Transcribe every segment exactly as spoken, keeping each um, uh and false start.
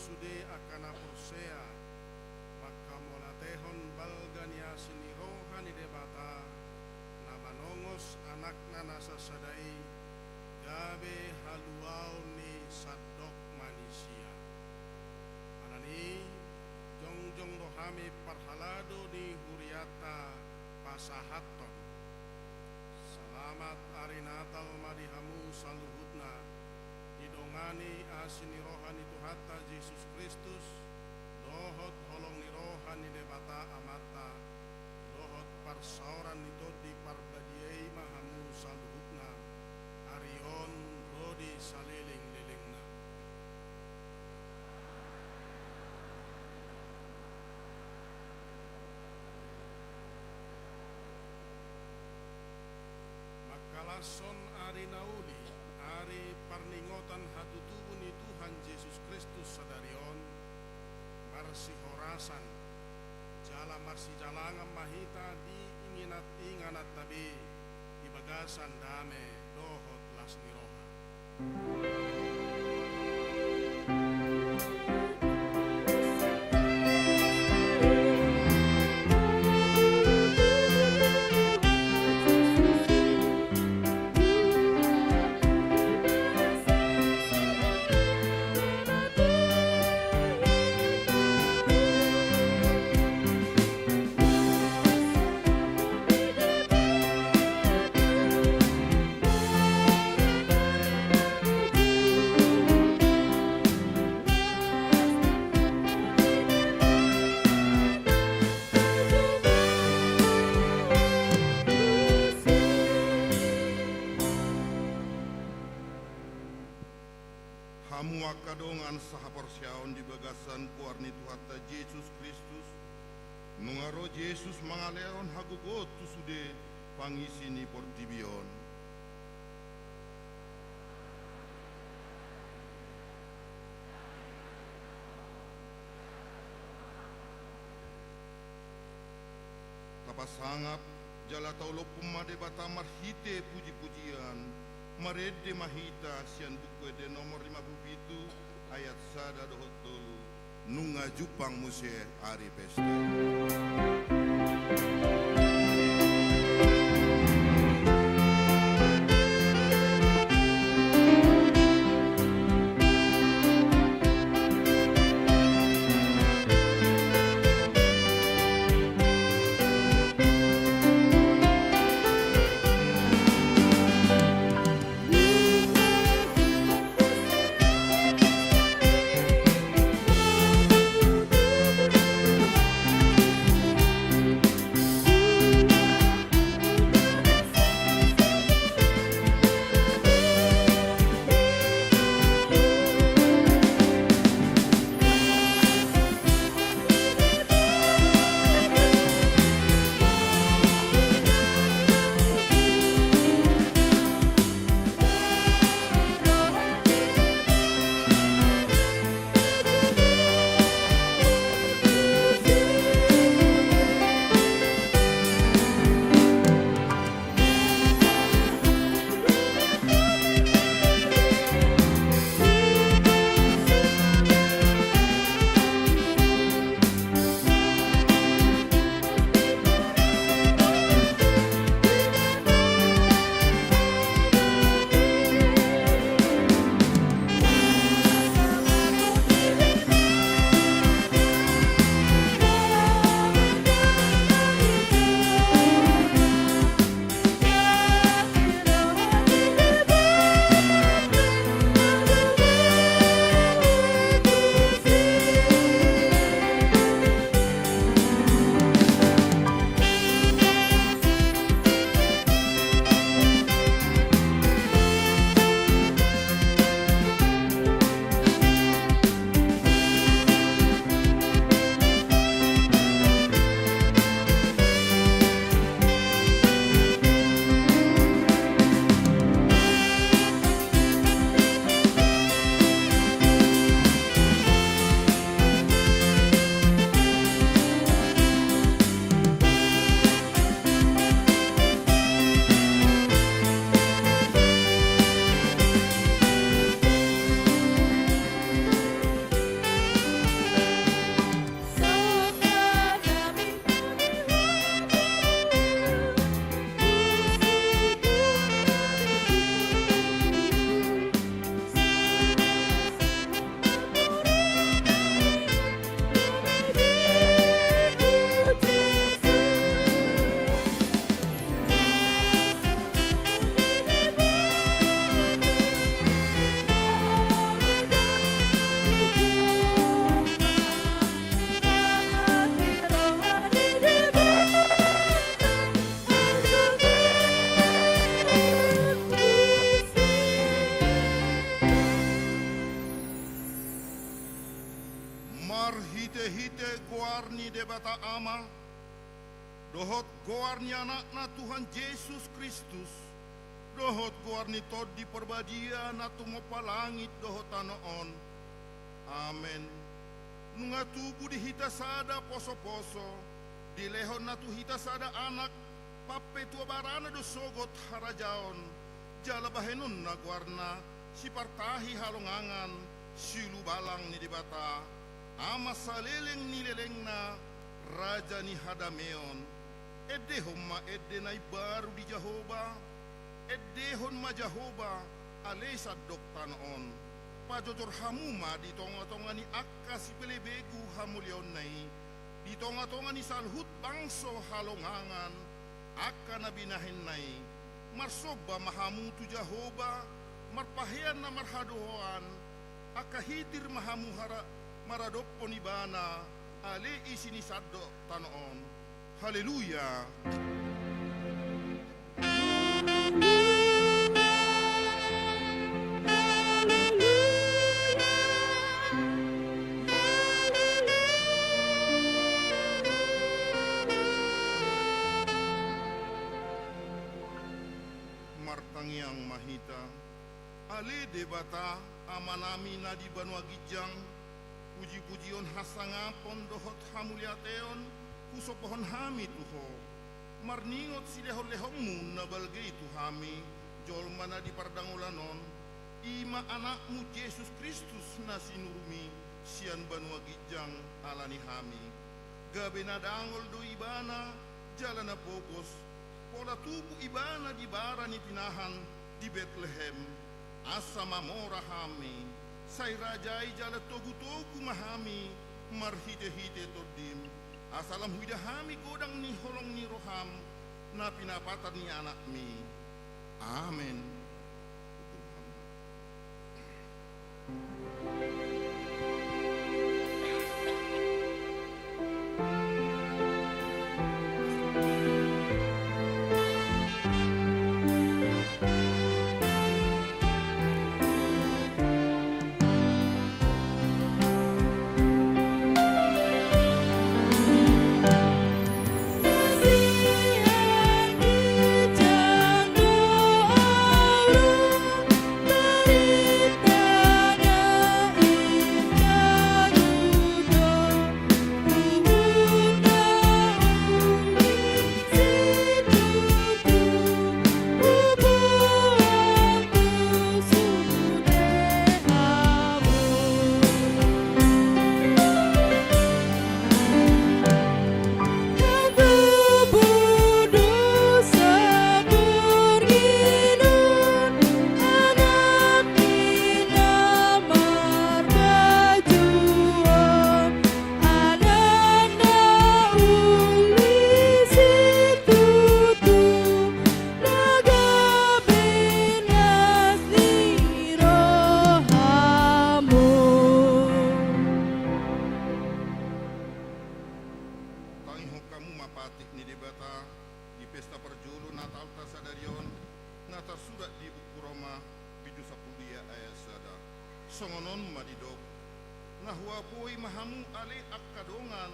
sude angka na porsea, mangkamauliatehon balga ni asi ni roha ni Debata, na manongos Anakna na sasada i, gabe haluaon ni sandok manisia. Alani i, jongjong do hami parhalado ni hurianta pasahathon. Salamat ari Natal ma di hamu saluhutna, didongani asi ni roha ni Tuhanta Jesus Kristus, dohot holong ni roha ni Debata Amanta, dohot parsaoran ni Tondi Parbadia i ma hamu saluhutna, ari on ro di salelenglelengna. Mangkalashon ari na uli, ari parningotan hatutubu ni Tuhan Jesus Kristus sadari on, marsihorasan jala marsijalangan ma hita di inginat-ingananta be di bagasan dame dohot las ni roha. Hamu angka dongan sahaporseaon di bagasan goar ni Tuhanta Jesus Kristus, nunga ro Jesus mangalehon hagogoon tu sude pangisi ni portibi on. Tapasangap jala taulomhon ma Debata marhite pujipujian. Marende ma hita sian Buku Ende nomor lima pulu pitu, ayat sada dohot tolu. Nunga jumpang muse ari pesta. Marhitehite goar ni Debata Ama, dohot goar ni Anakna Tuhan Jesus Kristus, dohot goar ni Tondi Parbadia na tumompa langit dohot tano on. Amen. Nunga tubu di hita sada posoposo, dilehonna tu hita sada Anak, pampetuabarana do sogot harajaon, jala bahenonna goarna, Sipartahi halongangan, Siulubalang ni Debata, Ama saleleng ni lelengna, Raja ni hadameon. Endehon ma ende na imbaru di Jahowa, endehon ma Jahowa, ale sandok tano on. Pajojor hamu ma di tongatonga ni angka sipelebegu hamauliaonna i, di tongatonga ni saluhut bangso halongangan, angka na binahenna i. Marsomba ma hamu tu Jahowa, marpahean na marhadohoan, angka hitir ma hamu hara-, maradophon Ibana, ale isi ni sandok tano on. Haleluya. Martangiang ma hita. Ale Debata, Amanami na di banua ginjang, pujipujion, hasangapon dohot hamuliateon husombaon hami tu Ho. Marningot silehonlehonmu na balga i tu hami, jolma na di pardangolan on, i ma Anakmu Jesus Kristus na sinurumi sian banua ginjang ala ni hami. Gabe na dangol do Ibana, jala na pogos, pola tubu Ibana di bara ni pinahan di Betlehem. Asa mamora hami, sai rajai jala togutogu ma hami marhitehite Tondim, asa lam huida hami godang ni holong ni roham na pinapatan ni Anakmi. Amen. Tangihon hamu ma patik ni Debata di pesta parjolo Natalta sadari on, na tarsurat di Buku Roma, bindu sampulu dua ayat sada. Songon on ma didok: Na huapoi ma hamu ale angka dongan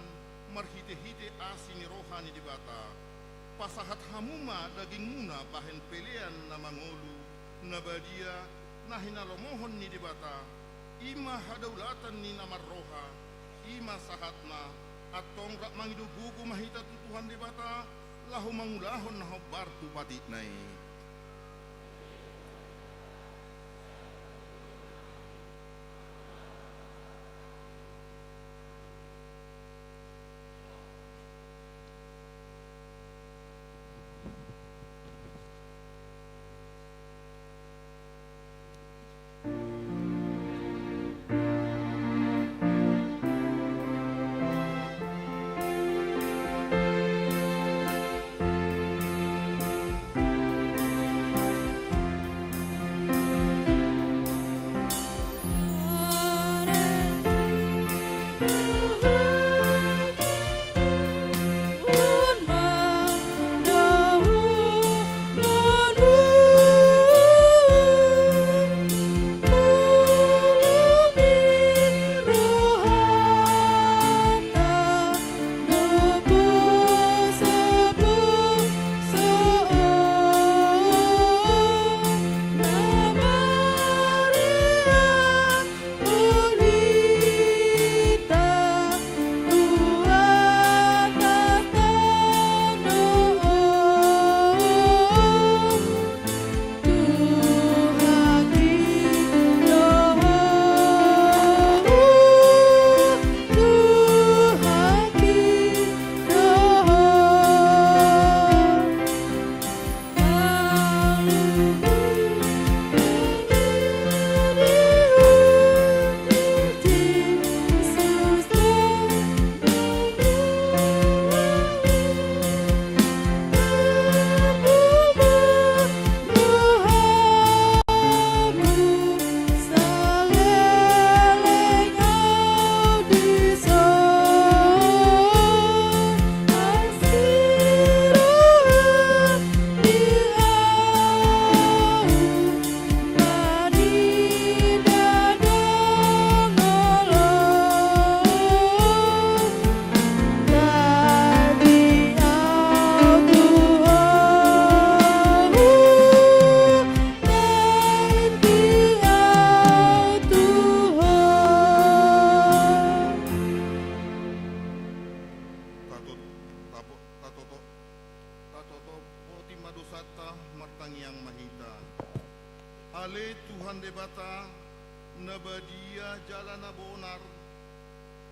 marhitehite asi ni roha ni Debata. Pasahat hamu ma dagingmuna bahen pelean na mangolu, na badia, na hinalomohon ni Debata, i ma hadaulatan ni na marroha. I ma sahatna, antong rap mangido gogo ma hita tu Tuhan Debata, laho mangulahon na hombar tu patikna i.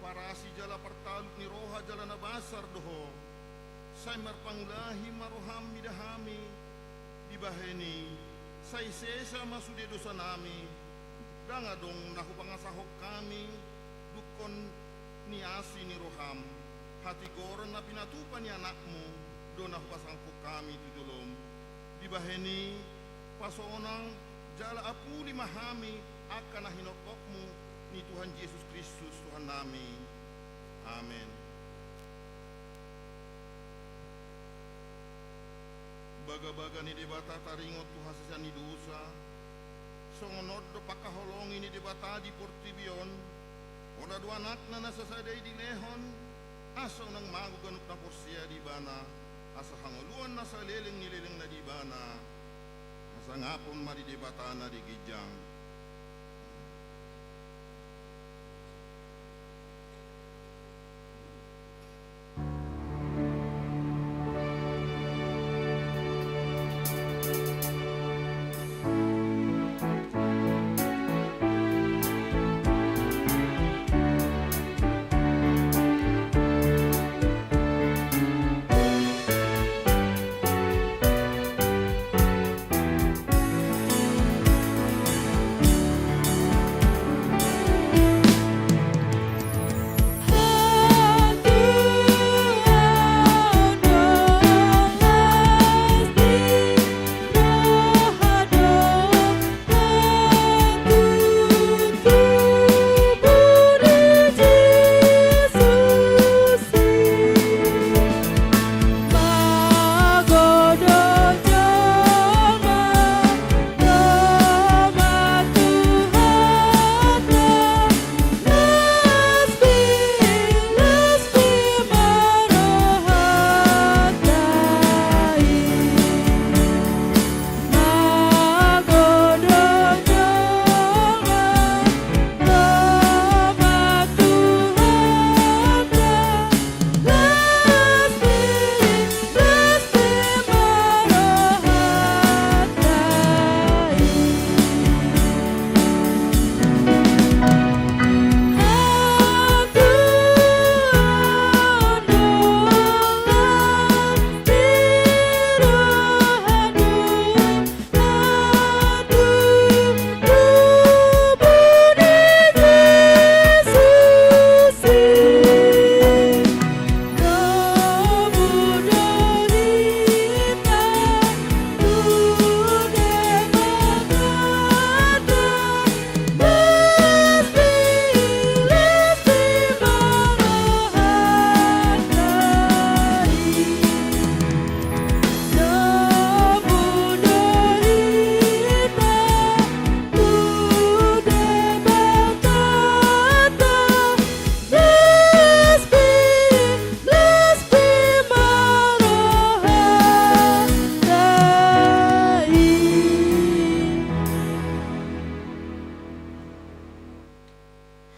Parasi jala partalut ni roha jala na basar do Ho. Sai marpangulahi ma roham mida hami. Dibahen i, sai sesa ma sude dosanami. Ndang adong na hupangasahon hami dungkon ni asi ni roham. Hatigoran na pinatupa ni Anakmu do na hupasangapon hami tu jolom. Dibahen i, pasonang jala apuli ma hami angka na hinotopmu ni Tuhan Jesus Kristus Tuhannami. Amen. Bagabaga ni Debata taringot tu hasesaan ni dosa, songon on do pangkaholongi ni Debata di portibi on. Pola do Anakna na sasada i dilehon, asa unang mago ganup na porsea di Ibana, asa hangoluan na saleleng ni lelengna di Ibana. Hasangapon ma di Debata na di ginjang.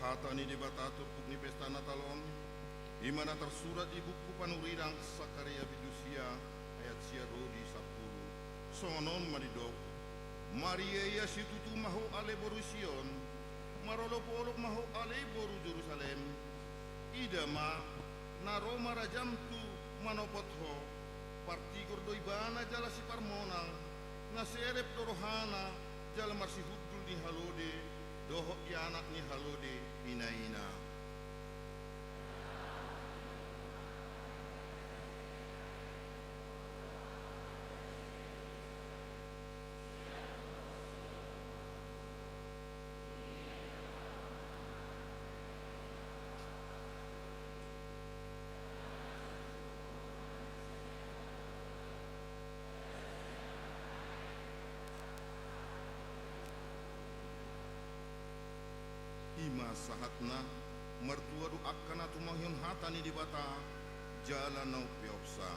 Hata ni Debata turpuk ni pesta Natal on, i ma na tarsurat di buku Panurirang Sakaria bindu sia, ayat sia ro di sampulu. Songon on ma didok: Maria ia situtu ma ho ale boru Sion, marolopolop ma ho ale boru Jerusalem. Ida ma, na ro ma rajam tu manopot ho, partigor do ibana jala siparmonang, na serep do rohana, jala marsihundul ni halode, dohot di anak ni halode, inaina. I ma sahatna, martua do angka na tumangihon hata ni Debata, jala na umpeopsa.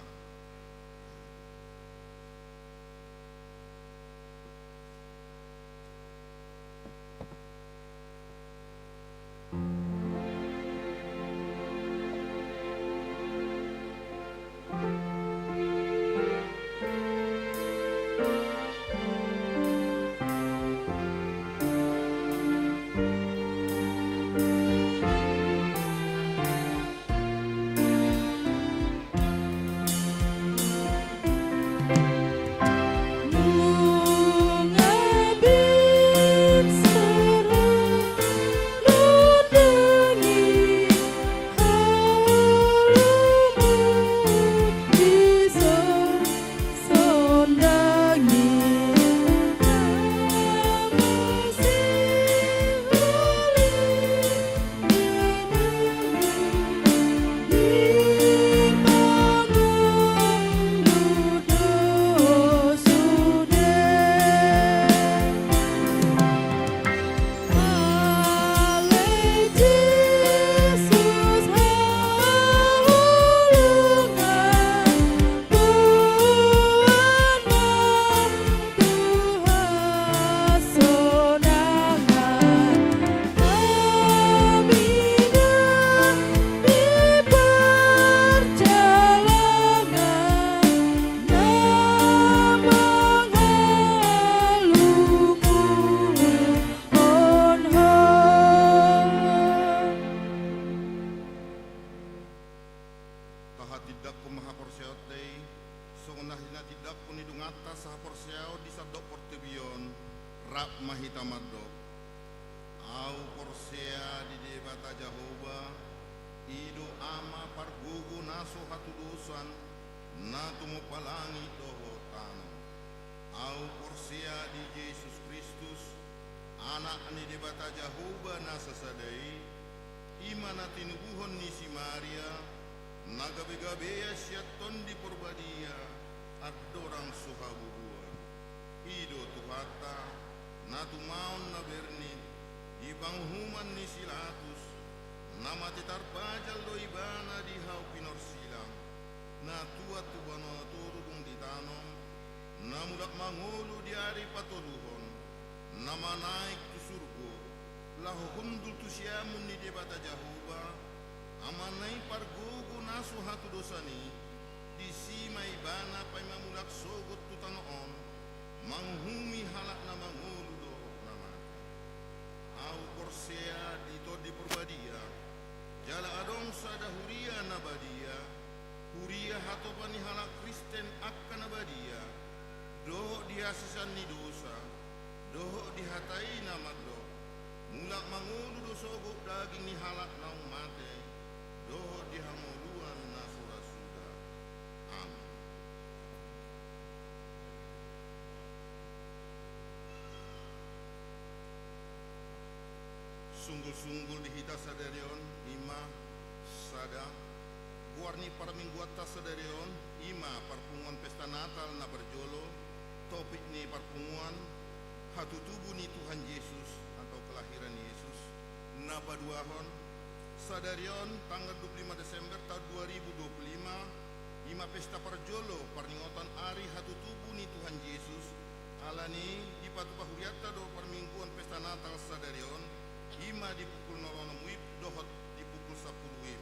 Jahowa, i do Ama pargogo na so hatudosan, na tumompa langit dohot tano. Ahu porsea di Jesus Kristus, Anak ni Debata Jahowa na sasada i, i ma na tinubuhon ni si Maria, na gabegabean sian Tondi Porbadia, andorang so habubuan. I do Tuhanta, na tumaon na bernit, di panguhuman ni si Latus, na mate tarbajal do Ibana di hau pinorsilang, na tuat tu banua toru dung ditanom, na mulak mangolu di ari patoluhon, na manaek tu surgo, laho hundul tu siamun ni Debata Jahowa, Amana i pargogo na so hatudosan i, disi ma Ibana paima mulak sogot tu tano on, manguhumi halak na mangolu dohot na mate. Ahu porsea di Tondi Porbadia, jala adong sada huria na badia, huria hatopan ni halak Kristen angka na badia, dohot di hasesaan ni dosa, dohot di hata i na mandok, mulak mangolu do sogot daging ni halak naung mate, dohot di hangoluan na so ra suda. Amin. Sunggul-sunggul di hita sadari on, i ma sada. Goar ni parmingguanta sadari on, i ma parpunguan pesta Natal na parjolo, topik ni parpunguan, hatutubu ni Tuhan Jesus atau kelahiran Yesus. Na paduahon, sadari on, tanggal dua puluh lima Desember tahun dua ribu dua puluh lima, i ma pesta parjolo parningotan ari hatutubu ni Tuhan Jesus, alani i dipatupa hurianta do parmingguan pesta Natal sadari on, i ma di pukul nol onom WIB dohot di pukul sampulu WIB.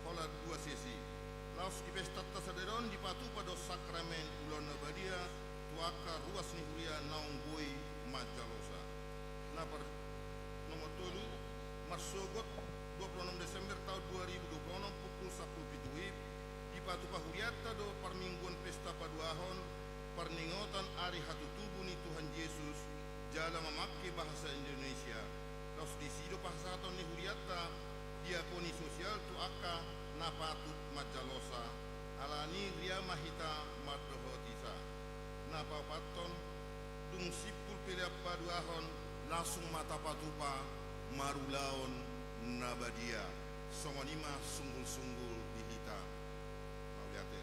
Holan dua sesi. Laos di pestanta sadari on dipatupa do sakramen ulaon na badia tu angka ruas ni huria naung boi manjalosa. Na par nomor tolu, marsogot dua puluh onom Desember tahun dua ribu dua puluh onom pukul sampulu pitu WIB, dipatupa hurianta do parmingguan pesta paduahon, parningotan ari hatutubu ni Tuhan Jesus, jala mamangke bahasa Indonesia. Laos disi do pasahaton ni hurianta diakoni sosial tu angka na patut manjalosa, alani riama hita mandohoti sa. Na paopathon, dung simpul pelean paduahon, langsung ma tapatupa marulaon na badia. Songon i ma sunggul-sunggul di hita. Mauliate.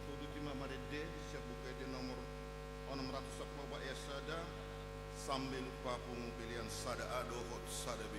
Tuduti ma marende sian Buku Ende nomor onom ratus sampulu opat ayat sada, sambil papungu pelean sada A dohot sada B.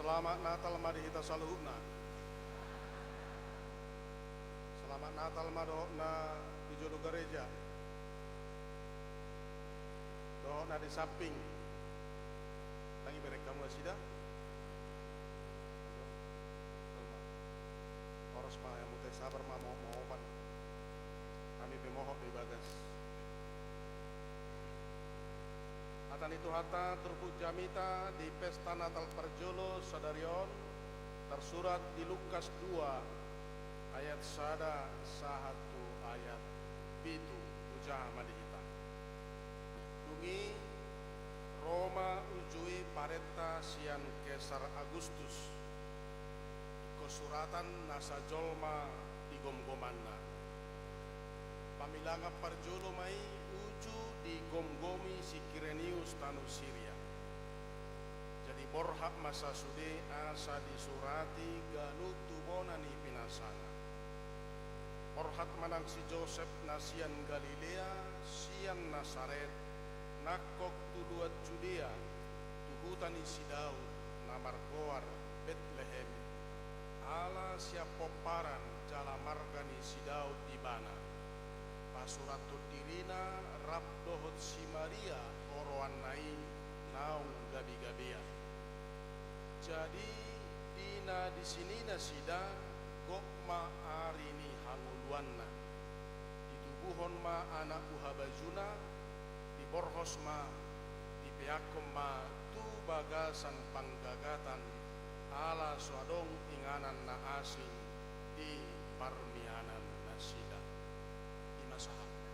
Selamat Natal ma di hita saluhutna. Selamat Natal ma dohot na di jolo gareja. Dohot na di samping. Tangi berek kamu asida. Horas ma ya mute sabar ma mau mau pan. Kami pe mohon di bagas. Hata ni Tuhanta turpuk jamita di pesta Natal parjolo sadari on, tarsurat di Lukas dua ayat sada sahat tu ayat pitu. Hujaha ma di hita. Dung i ro ma uju i parenta sian Kesar Agustus. Ingkon suratan nasa jolma di gomgomanna. Pamilangan parjolo ma i uju digomgomi si Kirenius tano Siria. Jadi borhat ma sasude asa disurati ganup tu bona ni pinasana. Borhat ma nang si Josep na sian Galilea, sian Nasaret, nangkok tu luat Judea, tu huta ni si Daud, na margoar Betlehem, ala sian pomparan jala marga ni si Daud ibana. Pasurathon dirina rap dohot si Maria oroanna i naung gabegabean. Jadi di na di sini nasida, gok ma ari ni hangoluanna. Ditubuhon ma anak buhabajuna, diborhos ma, dipeakhon ma tu bagasan panggagatan, ala so adong inganan na asing di parmianan nasida. I ma sahatna.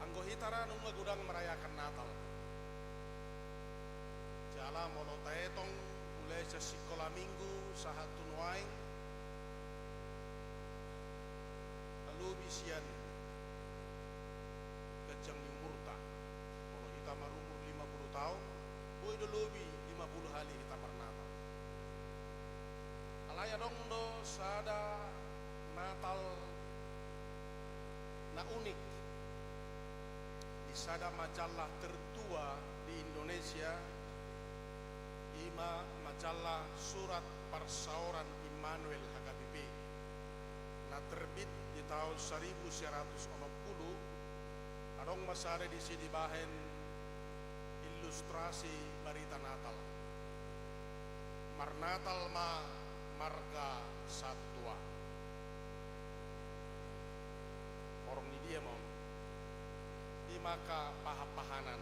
Anggo hita ra nunga godang merayakan Natal. Jala molo taetong mulai sian sikola minggu sahat tu nuaeng, na lobi sian ganjang ni umurta. Molo hita marumur lima puluh taon, boi do lobi lima puluh hali hita marnatal. Alai adong do sada Natal na unik di sada majalah tertua di Indonesia, i ma majalah Surat Parsaoran Immanuel H K B P, na terbit di taon saribu sia ratus onom pulu. Adong ma sada disi dibahen ilustrasi barita Natal. Marnatal ma marga satua. Horong ni dia ma on? Di angka pahanpahanan.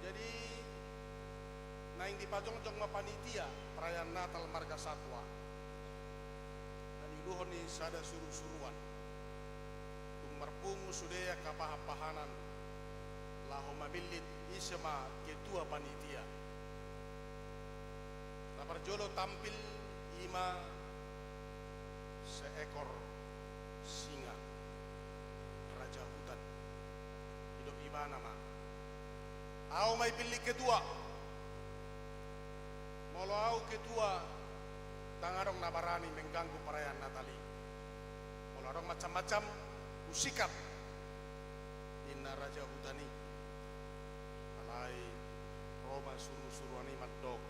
Jadi naeng dipajongjong ma panitia perayaan Natal marga satua. Na niuluhon ni sada surusuruan. Dung marpungu sude angka pahanpahanan laho mamillit ise ma ketua panitia. Na parjolo tampil i ma seekor singa, raja hutan. Didok ibana ma, au ma ipillit ketua. Molo au ketua, ndang adong na barani mengganggu perayaan Natal i. Molo adong macam-macam, husikat, ninna raja hutan i. Alai ro ma surusuruan i mandok,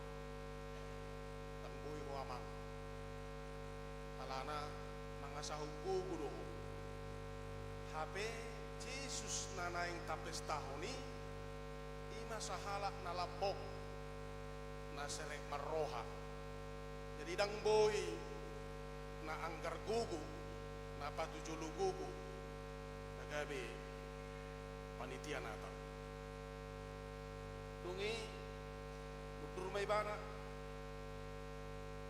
ndang boi ho amang. Alana mangasahon gogo do ho. Hape Jesus na naeng tapestahon i, i ma sahalak na lambok, na serep marroha. Jadi ndang boi na anggar gogo, na patujolo gogo, na gabe panitia Natal. Dung i mundur ma ibana,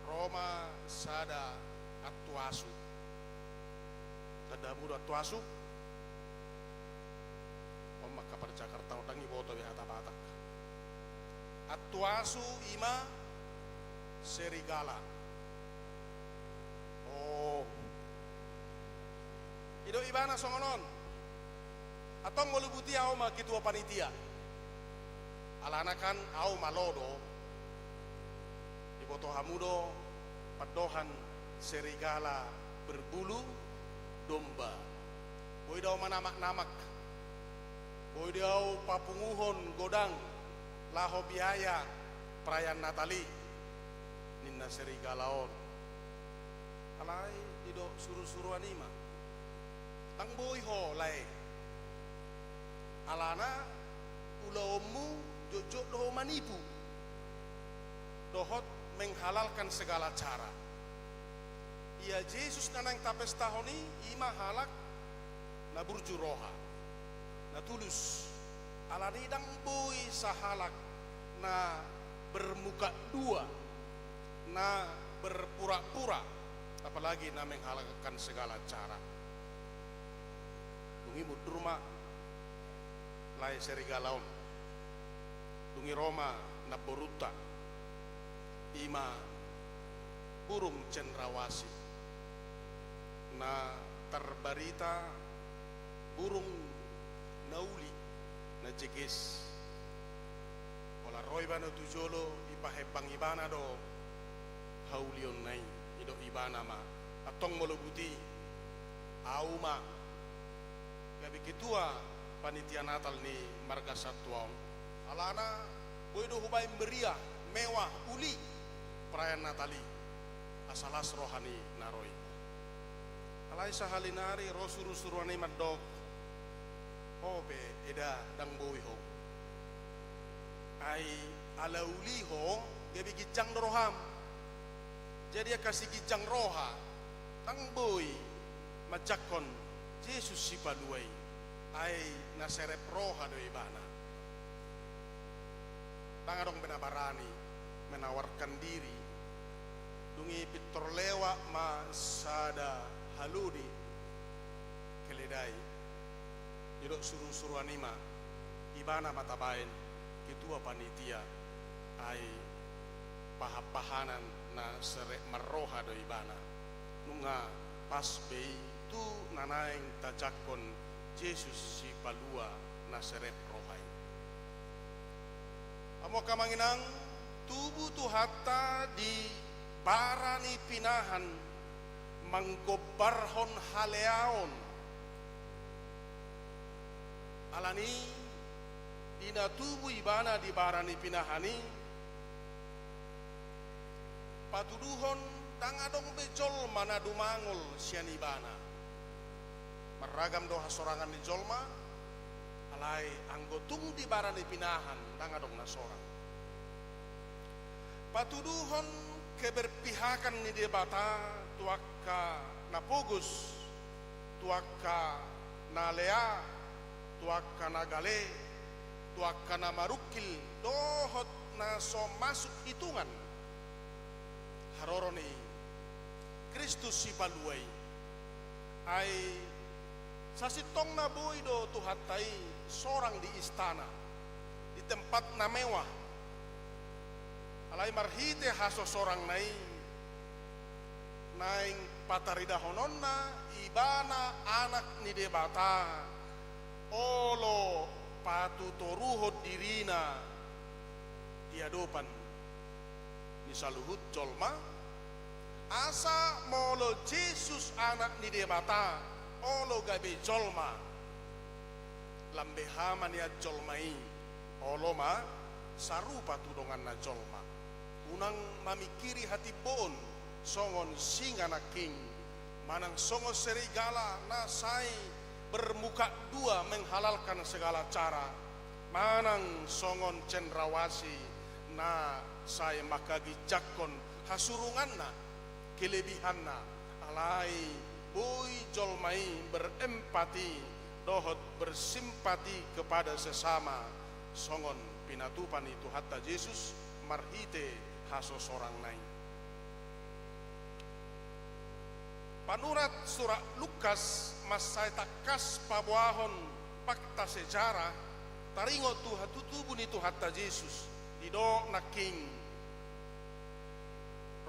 ro ma sada antuasu. Tanda hamu do antuasu? On ma angka parjakarta on, ndang diboto be hata Batak. Antuasu i ma serigala. Oh. Didok ibana songon on. Antong molo buti au ma ketua panitia. Alana kan au malo do. Diboto hamu do pandohan serigala berbulu domba. Boi do au manamaknamak. Boi do ahu papunguhon godang laho biaya perayaan Natal i, ninna serigala on. Alai didok surusuruan i ma: Ndang boi ho lae. Alana ulaonmu jotjot do ho manipu dohot menghalalkan segala cara. Ia Jesus na naeng tapestahon i, i ma halak na burju roha, na tulus. Alani ndang boi sahalak na bermuka dua, na berpura-pura, apalagi na menghalalkan segala cara. Dung i mundur ma lae serigala on. Dung i ro ma namborunta, i ma burung cendrawasih, na tarbarita burung na uli, na jeges. Pola ro ibana tu jolo, dipahembang ibana do haulionna i, didok ibana ma: Antong molo buti, ahu ma gabe ketua panitia Natal ni marga Santua on. Alana boi do hubaen meriah, mewah, uli perayaan Natal i, asa las roha ni na ro i. Alai sahali nari ro surusuruan i mandok: Ho pe eda, ndang boi ho. Ai ala uli ho gabe ginjang do roham. Jadi angka siginjang roha ndang boi manjangkon Jesus Sipalua i, ai na serep roha do ibana. Ndang adong be na barani menawarkan diri. Dung i pintor lewat ma sada halode keledai. Didok surusuruan i ma: Ibana ma tabaen ketua panitia, ai pahanpahanan na serep marroha do ibana. Nunga pas be i tu na naeng tajangkon Jesus Sipalua na serep roha i. Hamu angka amang inang, tubu Tuhanta di bara ni pinahan manggombarhon haleaon. Alani i, di na tubu ibana di bara ni pinahan i, patuduhon ndang adong be jolma na dumangol sian ibana. Marragam do hasorangan ni jolma, alai anggo tung di bara ni pinahan ndang adong na sorang. Patuduhon keberpihakan ni Debata tu angka na pogos, tu angka na lea, tu angka na gale, tu angka na marungkil dohot na so masuk hitungan haroro ni Kristus Sipalua i. Ai sasintongna boi do Tuhanta i sorang di istana, di tempat na mewah. Alai marhite hasosorangna i, naeng pataridahononna ibana Anak ni Debata, olo patutoruhon dirina di adopan ni saluhut jolma, asa molo Jesus Anak ni Debata olo gabe jolma, lam beha ma nian jolma i olo ma sarupa tu donganna jolma. Unang mamingkiri hatimboon songon singa nangkin, manang songon serigala na sai bermuka dua menghalalkan segala cara, manang songon cendrawasih na sai manghaginjangkon hasurunganna, kelebihanna, alai boi jolma i berempati dohot bersimpati kepada sesama, songon pinatupa ni Tuhanta Jesus marhite hasosorangna i. Panurat surat Lukas mansai tangkas paboahon fakta sejarah taringot tu hatutubu ni Tuhanta Jesus. Didok nangkin,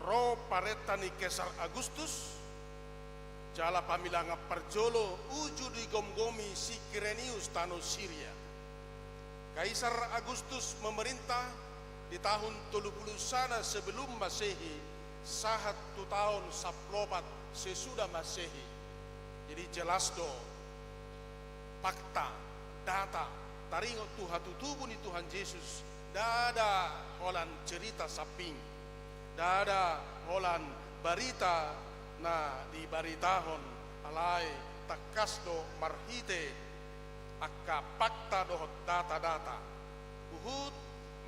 ro parenta ni Kesar Agustus, jala pamilangan parjolo uju digomgomi si Kirenius tano Siria. Kaisar Agustus memerintah di tahun tolu pulu sada sebelum Masehi sahat tu tahun sampulu opat sesudah Masehi. Jadi jelas do fakta, data, taringot tu hatutubu ni Tuhan Jesus, ndada holan cerita samping, ndada holan barita na dibaritahon, alai tangkas do marhite angka fakta dohot data-data. Huhut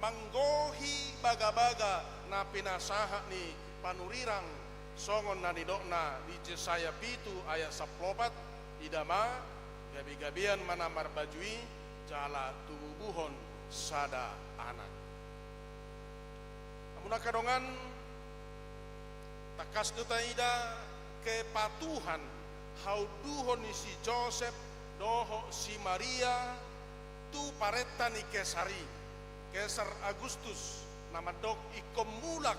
manggohi bagabaga na pinasahat ni panurirang, songon na nidokna di Jesaya pitu ayat sampulu opat, ida ma, gabegabean ma na marbaju i, jala tumubuhon sada anak. Amuna angka dongan, tangkas do taida kepatuhan haunduhon ni si Josep dohot si Maria tu parenta ni Kesar i, Kesar Agustus, na mandok ingkon mulak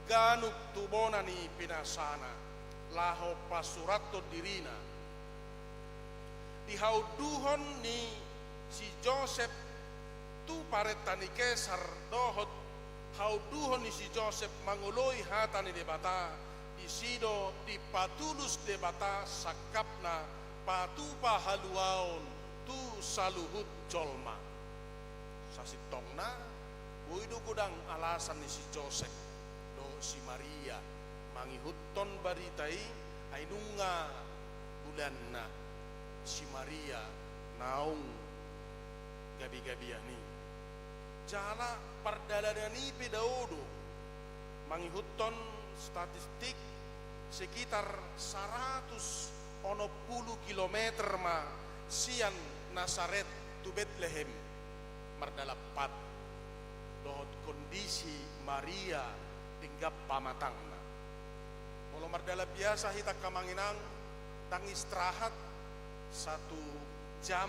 ganup tu bona ni pinasana, laho pasurathon dirina. Di haunduhon ni si Josep tu parenta ni Kesar dohot haunduhon ni si Josep mangoloi hata ni Debata, disi do dipatulus Debata sangkapna patupa haluaon tu saluhut jolma. Sasintongna, boi do godang alasan ni si Josep dohot si Maria mangihuthon barita i, ai nunga bulanna si Maria naung gabegabean i. Jala pardalanan i pe dao do, mangihuthon statistik, sekitar saratus onom pulu kilometer ma sian Nasaret tu Betlehem, mardalan pat, dohot kondisi Maria denggan pamatangna. Molo mardalan biasa hita angka amang inang, ndang istirahat satu jam,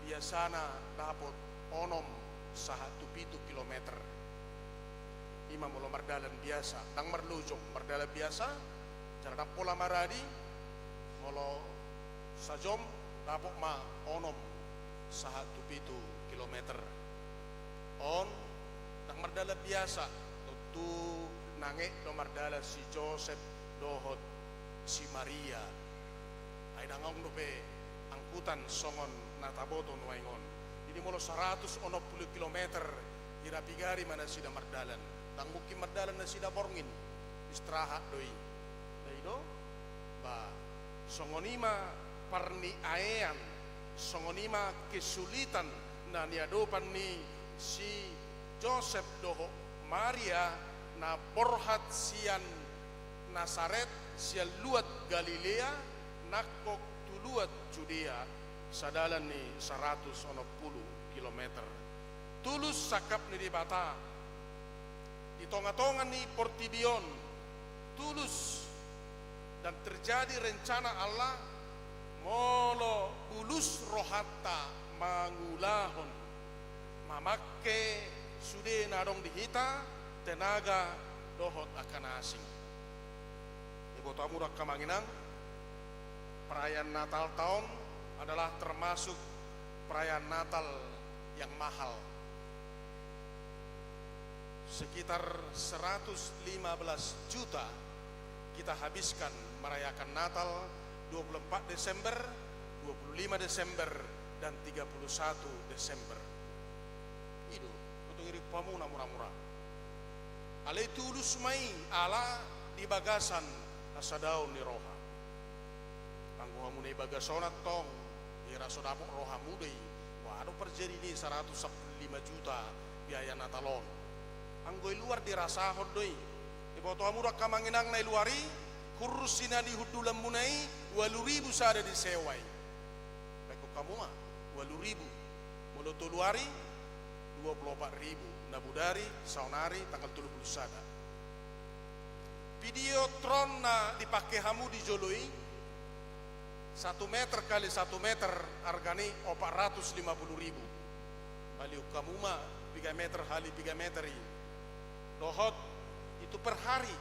biasana dapot onom sahat tu pitu kilometer. Ima molo mardalan biasa, ndang marlojong, mardalan biasa, jala ndang pola maradi, molo sajom dapot ma onom sahat tu pitu kilometer. On ndang mardalan biasa, tontu nang ek do mardalan si Josep dohot si Maria. Ai ndang adong dope angkutan songon na taboto nuaeng on. Jadi molo saratus onom pulu kilometer, hira pigari ma nasida mardalan. Ndang mungkin mardalan nasida borngin, istirahat do i. Ndai do? Ba, songon i ma parniaean, songon i ma kesulitan na niadopan ni si Josep dohot Maria na borhat sian Nasaret, sian luat Galilea, nangkok tu luat Judea, sadalan ni saratus onom pulu kilometer. Tulus sangkap ni Debata di tongatonga ni portibi on, tulus dan terjadi rencana Allah, molo bulus rohanta mangulahon, mamangke sude na adong di hita, tenaga dohot angka na asing. Iboto hamu do angka amang inang, perayaan Natal ta on adalah termasuk perayaan Natal yang mahal. Sekitar seratus lima belas juta kita habiskan merayakan Natal, dua puluh empat Desember, dua puluh lima Desember, dan tiga puluh satu Desember. I do, boto, irik hamu na mura-mura. Alai tulus ma i ala di bagasan hasadaon ni roha. Anggo hamu na di bagas on antong, hira so dapot rohamu do i. Boha do parjadi ni saratus sampulu lima juta biaya Natal on? Anggo i luar dirasahon do i. Iboto hamu do angka amang inang na i luar i, hurrus si na di hundulanmuna i, ualu ribu sada disewa i. Baen hamu ma, ualu ribu. Molo tolu ari, dua puluh opat ribu. Na bodari, saonari, tanggal tolu pulu sada. Videotron na dipangke hamu di jolo i, satu meter kali satu meter, argana i opat ratus lima pulu ribu. Balion hamu ma, piga meter hali piga meter i. Dohot, itu per hari,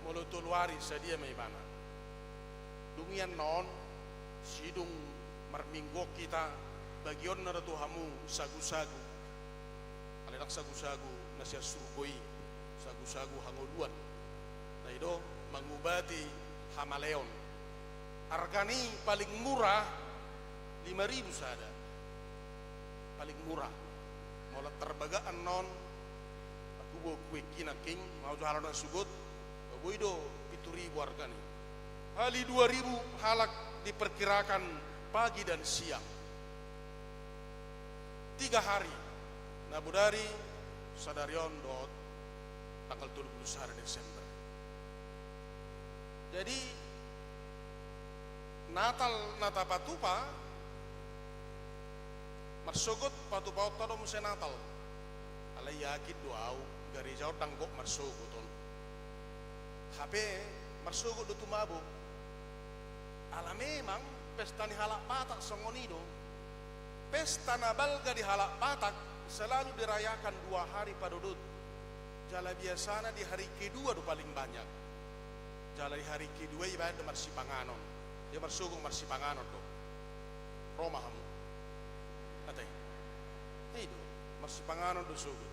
molo tolu ari sadia ma ibana. Dung iannon, sidung marminggu on hita, bagionna do tu hamu sagu-sagu. Alai ndang sagu-sagu na sian surgo i, sagu-sagu hangoluan. Na i do, mangubati hamaleon. Argana i paling murah lima ribu sada. paling murah. Molo tarbaga annon, aku bo kueki nangkin, mau jo halak na sogot, boi do pitu ribu argana. Hali dua ribu halak diperkirakan pagi dan siang. Tiga hari, na bodari sadari on dohot tanggal tolu pulu sada Desember. Jadi, Natal na tapatupa, marsogot patupaonta do muse Natal. Alai yakin do au, gareja on ndang gok marsogot on. Hape marsogot do tumabo. Ala memang pesta ni halak Batak songon i do. Pesta na balga di halak Batak selalu dirayakan dua hari padodot. Jala biasana di hari kedua do paling banyak. Jala di hari kedua i baen do marsipanganon. Dia marsogot marsipanganon do. Ro ma hamu. Ate. I do, marsipanganon do sogot.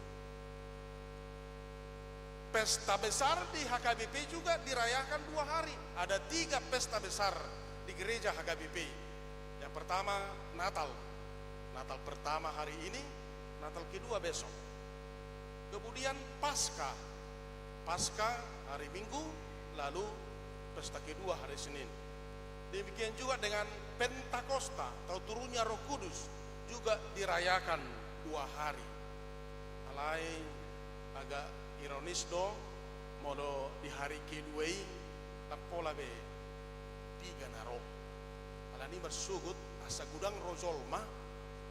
Pesta besar di H K B P juga dirayakan dua hari. Ada tiga pesta besar di gereja H K B P. Yang pertama, Natal. Natal pertama hari ini, Natal kedua besok. Kemudian Paskah. Paskah hari Minggu, lalu pesta kedua hari Senin. Demikian juga dengan Pentakosta atau turunnya Roh Kudus juga dirayakan dua hari. Alai agak ironis do, molo di hari kedua i ndang pola be piga na ro. Alani marsogot asa godang ro jolma,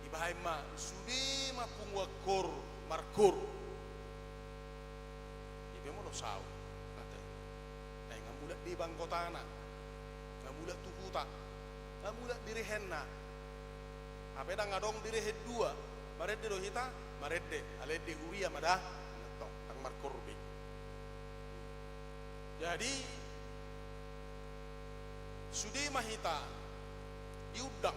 dibaen ma sude ma punguan koor markoor. Ipe molo saut, ate. Ai nga mulak deba anggotana, nga mulak tu huta, nga mulak direhenna. Hape ndang adong direhen dua. Marende do hita, marende. Alai ende huria ma da. Ndang markoor be. Jadi, sude ma hita diundang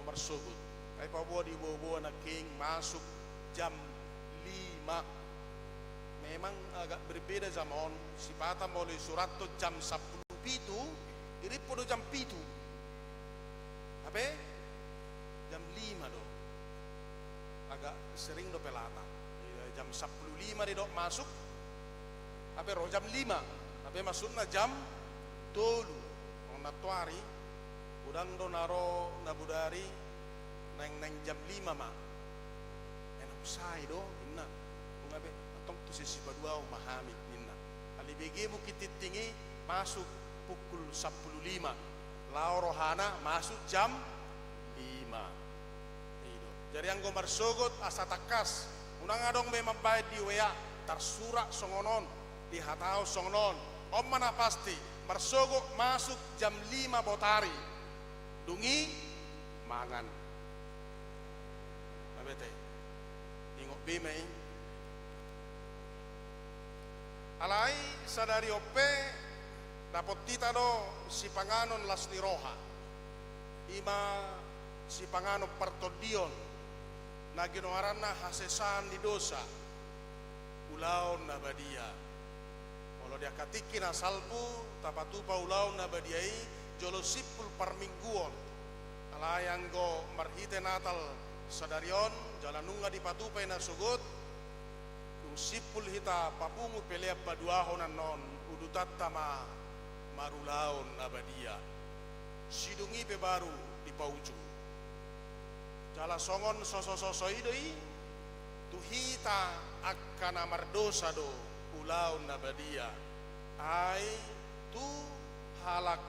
marsogot. Ai paboa diboaboa nangkin masuk jam lima. Memang agak berbeda jam on. Sipata molo isurathon jam sampulu pitu, dirimpu do jam pitu. Hape jam lima do. Agak sering dope lata. Jam sampulu lima didok masuk, hape ro jam lima. Hape maksudna jam tolu. Songon nantoari, godang do na ro na bodari, naeng-naeng jam lima ma. Ai na husai do, ninna. Nunga be, antong tu sesi paduahon ma hami, ninna. Alai bege mungkin tingting i masuk pukul sampulu lima. Laho rohana masuk jam lima. I do. Jadi anggo marsogot asa tangkas, unang adong be mambaen di W A, tarsurat songon on, dihatahon songon on. On ma na pasti, marsogot masuk jam lima botari. Dung i mangan. Mabete. Ingot be ma i. Alai sadari on pe dapot hita do sipanganon las ni roha. I ma sipanganon partondion na ginoaranna hasesaan ni dosa. Ulaon na badia. Molo di angka tingki na salpu, tapatupa ulaon na badia i, jolo simpul parmingguon. Alai anggo marhite Natal sadari on, jala nunga dipatupa i na sogot, dung simpul hita papungu pelean paduahon annon, udutanta ma marulaon na badia. Sidung i pe baru dipaujung. Jala songon sosososo i do i, tu hita angka na mardosa do ulaon na badia. Ai tu halak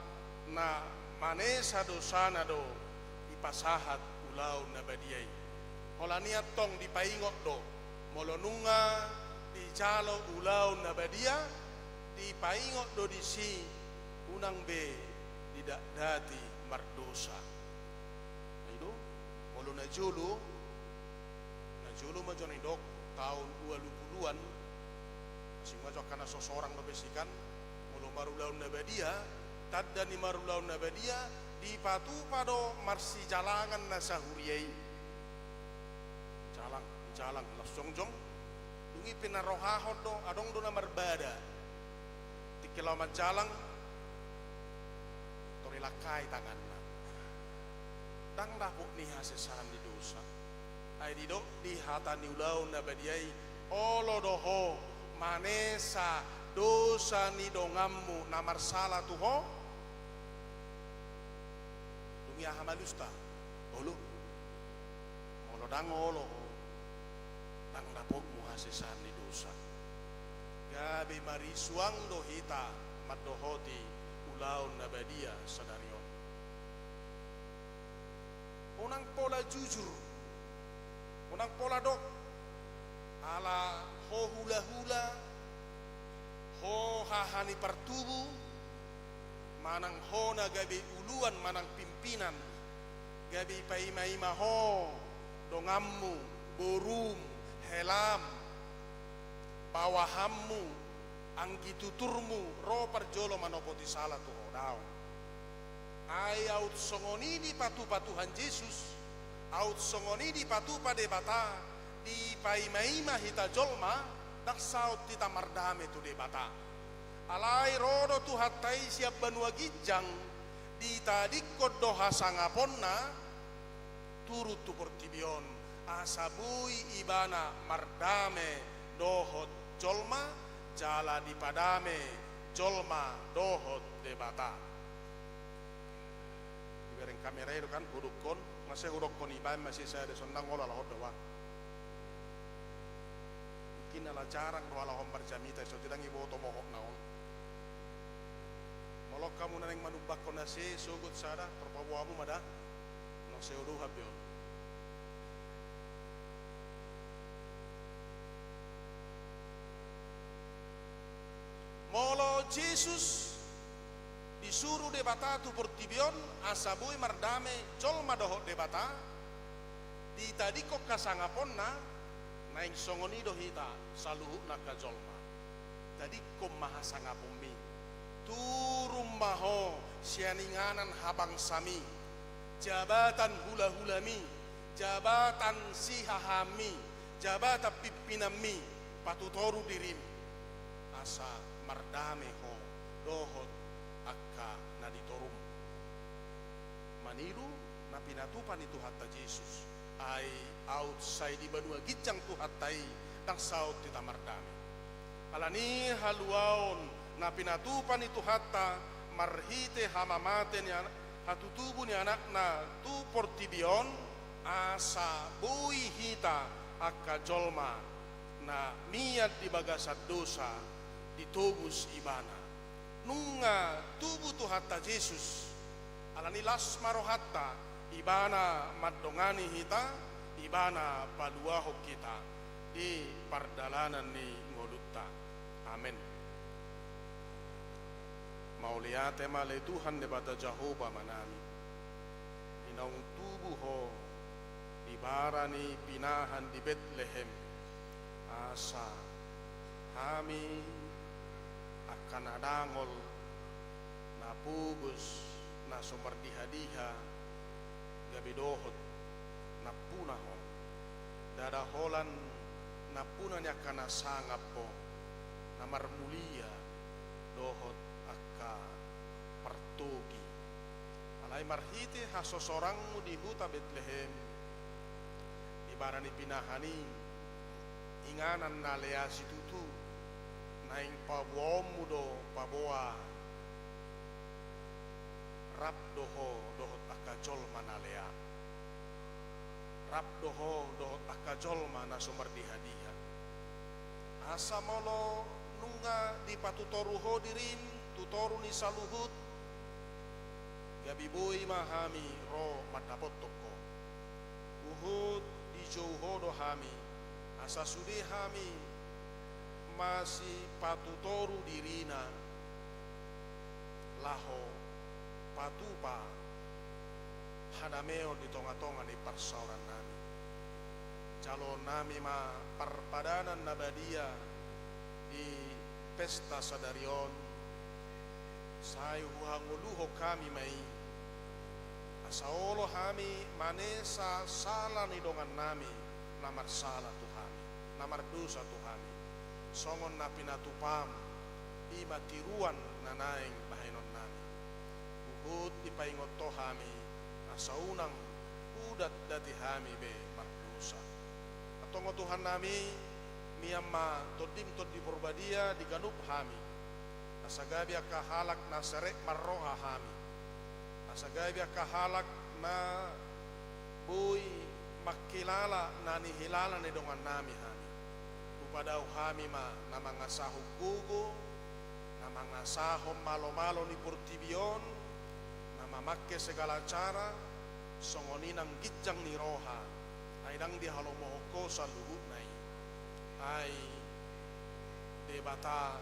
na manesa dosana do dipasahat ulaon na badia i. Holan i antong dipaingot do, molo nunga dijalo ulaon na badia, dipaingot do disi unang be didatdati mardosa. I do, molo na jolo, na jolo ma jo na nidok, taon ualu puluan, asing ma jo angka na so sorang dope sikan, molo marulaon na badia, tanda ni marulaon na badia, dipatupa do marsijalangan na sahuria i. Jalang, jalang, laos jongjong, dung i pe na rohahon do, adong do na marbada. Tingki laho manjalang, tor dilangkai tanganna. Ndang dapot ni hasesaan ni dosa. Ai didok di hata ni ulaon na badia i, olo do ho manesa dosa ni donganmu na marsala tu ho? Dung i aha ma alusta? Olo. Molo ndang olo ho, ndang dapotmu hasesaan ni dosa. Gabe marisuang do hita mandohoti ulaon na badia sadari on. Unang pola jujur, unang pola dok, ala ho hulahula, ho haha ni partubu, manang ho na gabe uluan manang pimpinan, gabe ipaimaima ho donganmu, borum, helam, bawahanmu, anggituturmu ro parjolo manopoti sala tu ho, daong. Ai aut songon i dipatupa Tuhan Jesus, aut songon i dipatupa Debata, dipaimaima hita jolma, ndang saut hita mardame tu Debata. Alai ro do Tuhanta i sian banua ginjang, ditadingkon do hasangaponna, turun tu portibi on, asa boi ibana mardame dohot jolma, jala dipadame jolma dohot Debata. Dibereng kamera i do kan, hudokkon, masa hudokkon ibaen masa i sada, so ndang olo ala hon do ba. Mungkin ala jarang do ala hon marjamita, so ndang iboto mohopna on. Molo hamu na naeng manumbakhon ase, sogot sada, parpaboamu ma da. Nunga sai hudohot be on. Molo Jesus disuru Debata tu portibi on asa boi mardame jolma dohot Debata, ditadingkon hasangaponna, naeng songon i do hita saluhutna angka jolma. Tadingkon ma hasangaponmi. Turun ma ho sian inganan habangsami, jabatan hulahulami, jabatan sihahaanmi, jabatan pimpinanmi, patutoru dirim, asa mardame ho dohot angka na di torum. Maniru na pinatupa ni Tuhanta Jesus. Ai aut sai di banua ginjang Tuhanta i, ndang saut hita mardame. Alani i haluaon na pinatupa ni Tuhanta marhite hamamate ni Ana-, hatutubu ni Anakna tu portibi on, asa boi hita angka jolma na mian di bagasan dosa ditobus Ibana. Nunga tubu Tuhanta Jesus, alani las ma rohanta, Ibana mandongani hita, Ibana paluahon hita di pardalanan ni ngolunta. Amen. Mauliate ma ale Tuhan Debata Jahowa Amanami, di naung tubu Ho di bara ni pinahan di Betlehem, asa hami angka na dangol, na pogos, na so mardihadiha, gabe dohot nampuna Ho. Ndada holan nampuna ni angka na sangap Ho, na marmulia dohot angka partogi. Alai marhite hasosorangmu di huta Betlehem, di bara ni pinahan i, inganan na lea situtu, naeng paboaonmu do paboa, rap do Ho dohot angka jolma na lea. Rap do Ho dohot angka jolma na so mardihadiha. Asa molo nunga dipatutoru Ho dirim tu toru ni saluhut, gabe boi ma hami ro mandapothon Ho. Huhut dijou Ho do hami, asa sude hami masipatutoru dirina, laho patupa hadameon di tongatonga ni parsaorannami. Jaloonnami ma parpadanan na badia di pesta sadari on, sai huhangoluhon hami ma i, asa olo hami manesa sala ni dongannami na marsala tu hami, na mardosa tu hami, songon na pinatupam, i ma tiruan na naeng bahenonnami. Huhut dipaingot Ho hami, asa unang hudat dati hami be mardosa. Antong Tuhan nami, mian ma Tondim Tondi Porbadia di ganup hami, asa gabe angka halak na serep marroha hami, asa gabe angka halak na boi mangkilala na nihilala ni dongan nami hami. Hupadao hami ma na mangasahon gogo, na mangasahon malomalo ni portibi on, na mamangke segala cara, songon i nang ginjang ni roha, ai ndang dihalomohon Ho saluhutna i. Ai Debata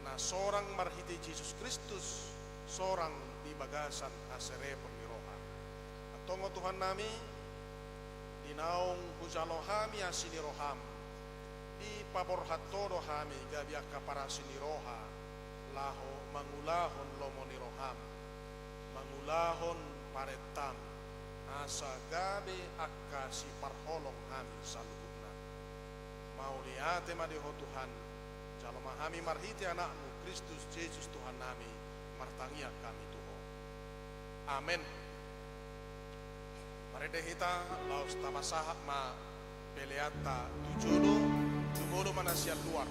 na sorang marhite Jesus Kristus, sorang di bagasan haserepon ni roha. Antong Tuhan nami, di naung hujalo hami asi ni roham, dipaborhat Ho do hami gabe angka parasi ni roha, laho mangulahon lomo ni roham, mangulahon parentam, asa gabe angka siparholong hami saluhutna. Mauliate ma di Ho Tuhan, jalo ma hami marhite Anakmu Kristus Jesus Tuhan nami, martangiang hami tu Ho. Amen. Marende hita, laos tapasahat ma peleanta tu jolo, tu jolo ma na sian luar.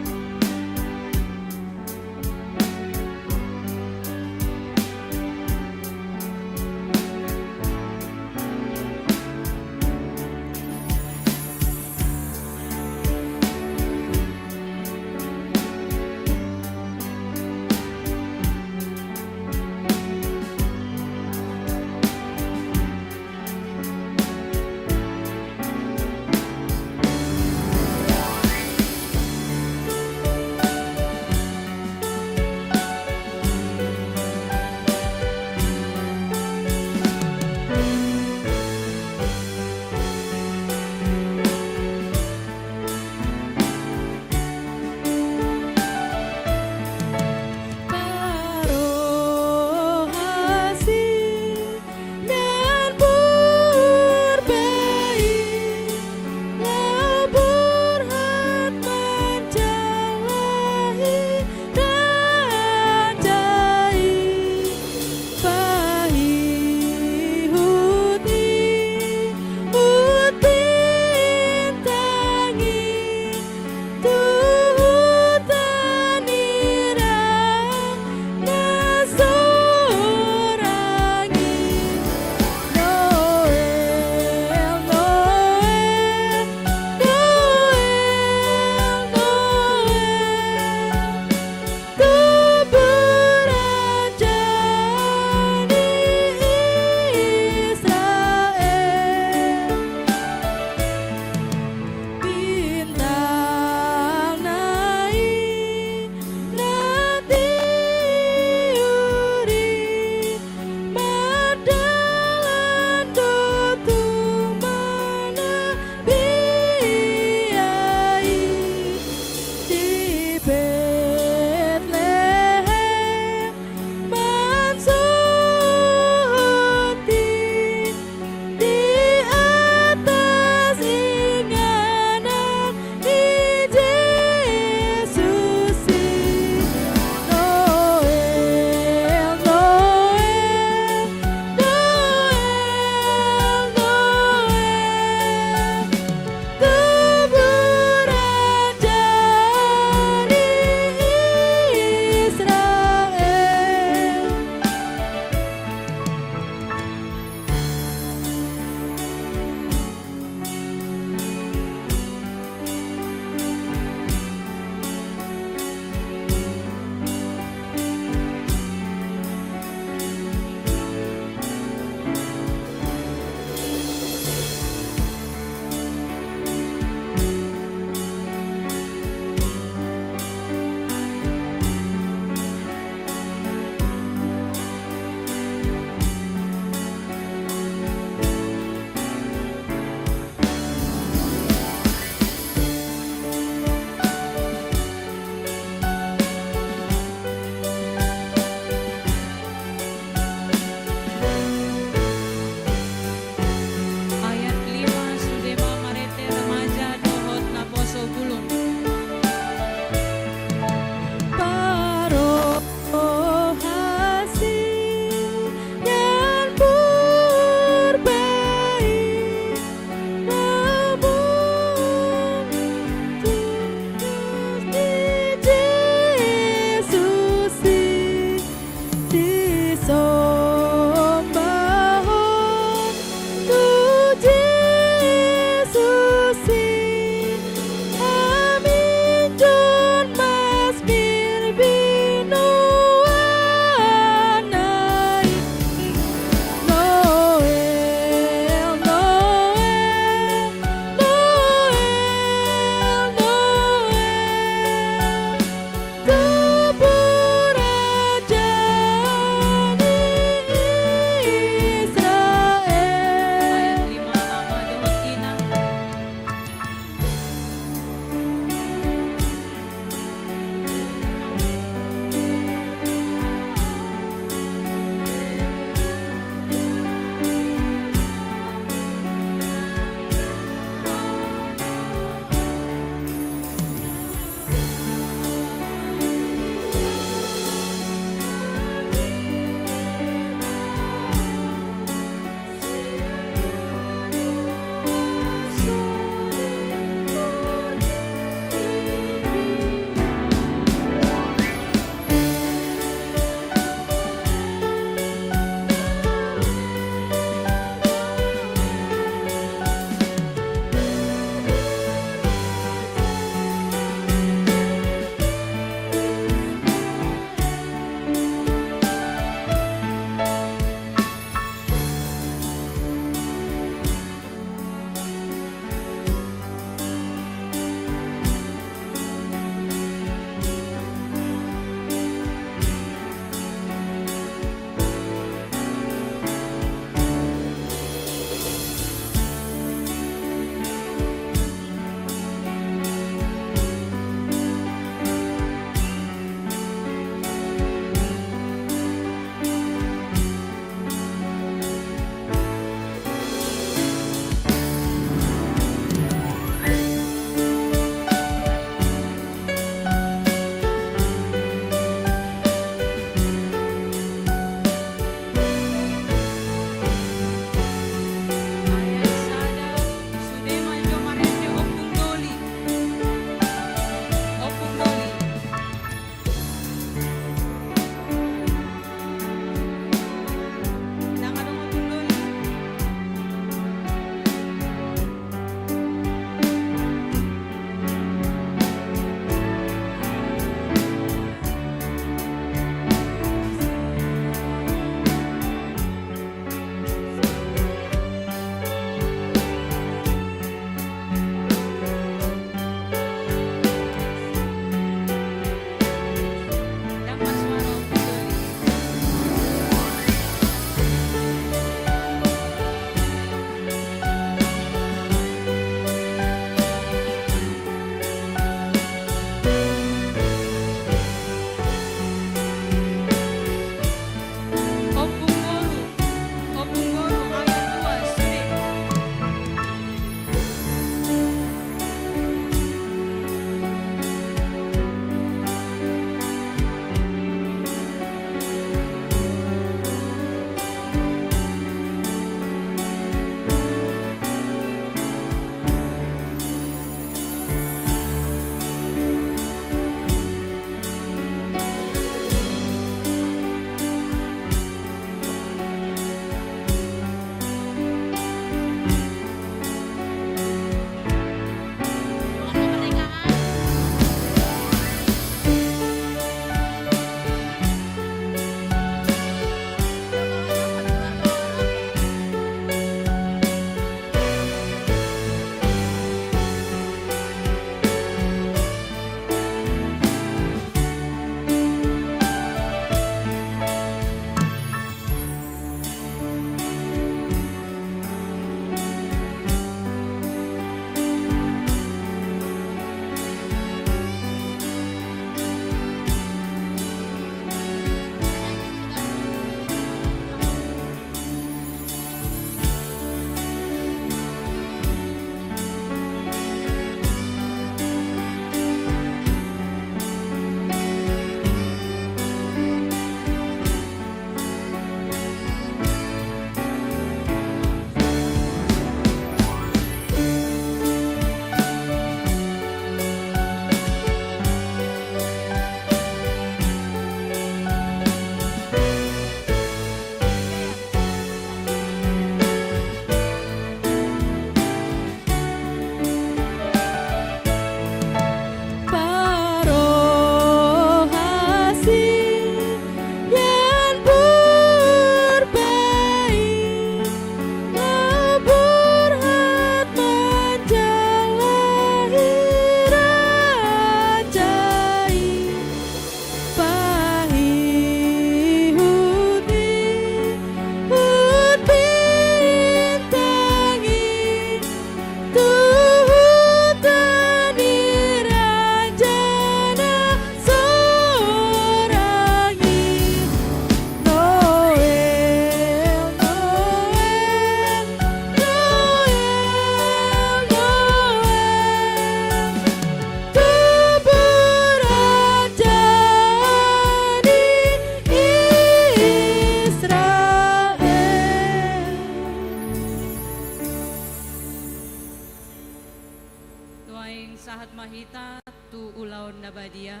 Hita tu ulaon na badia,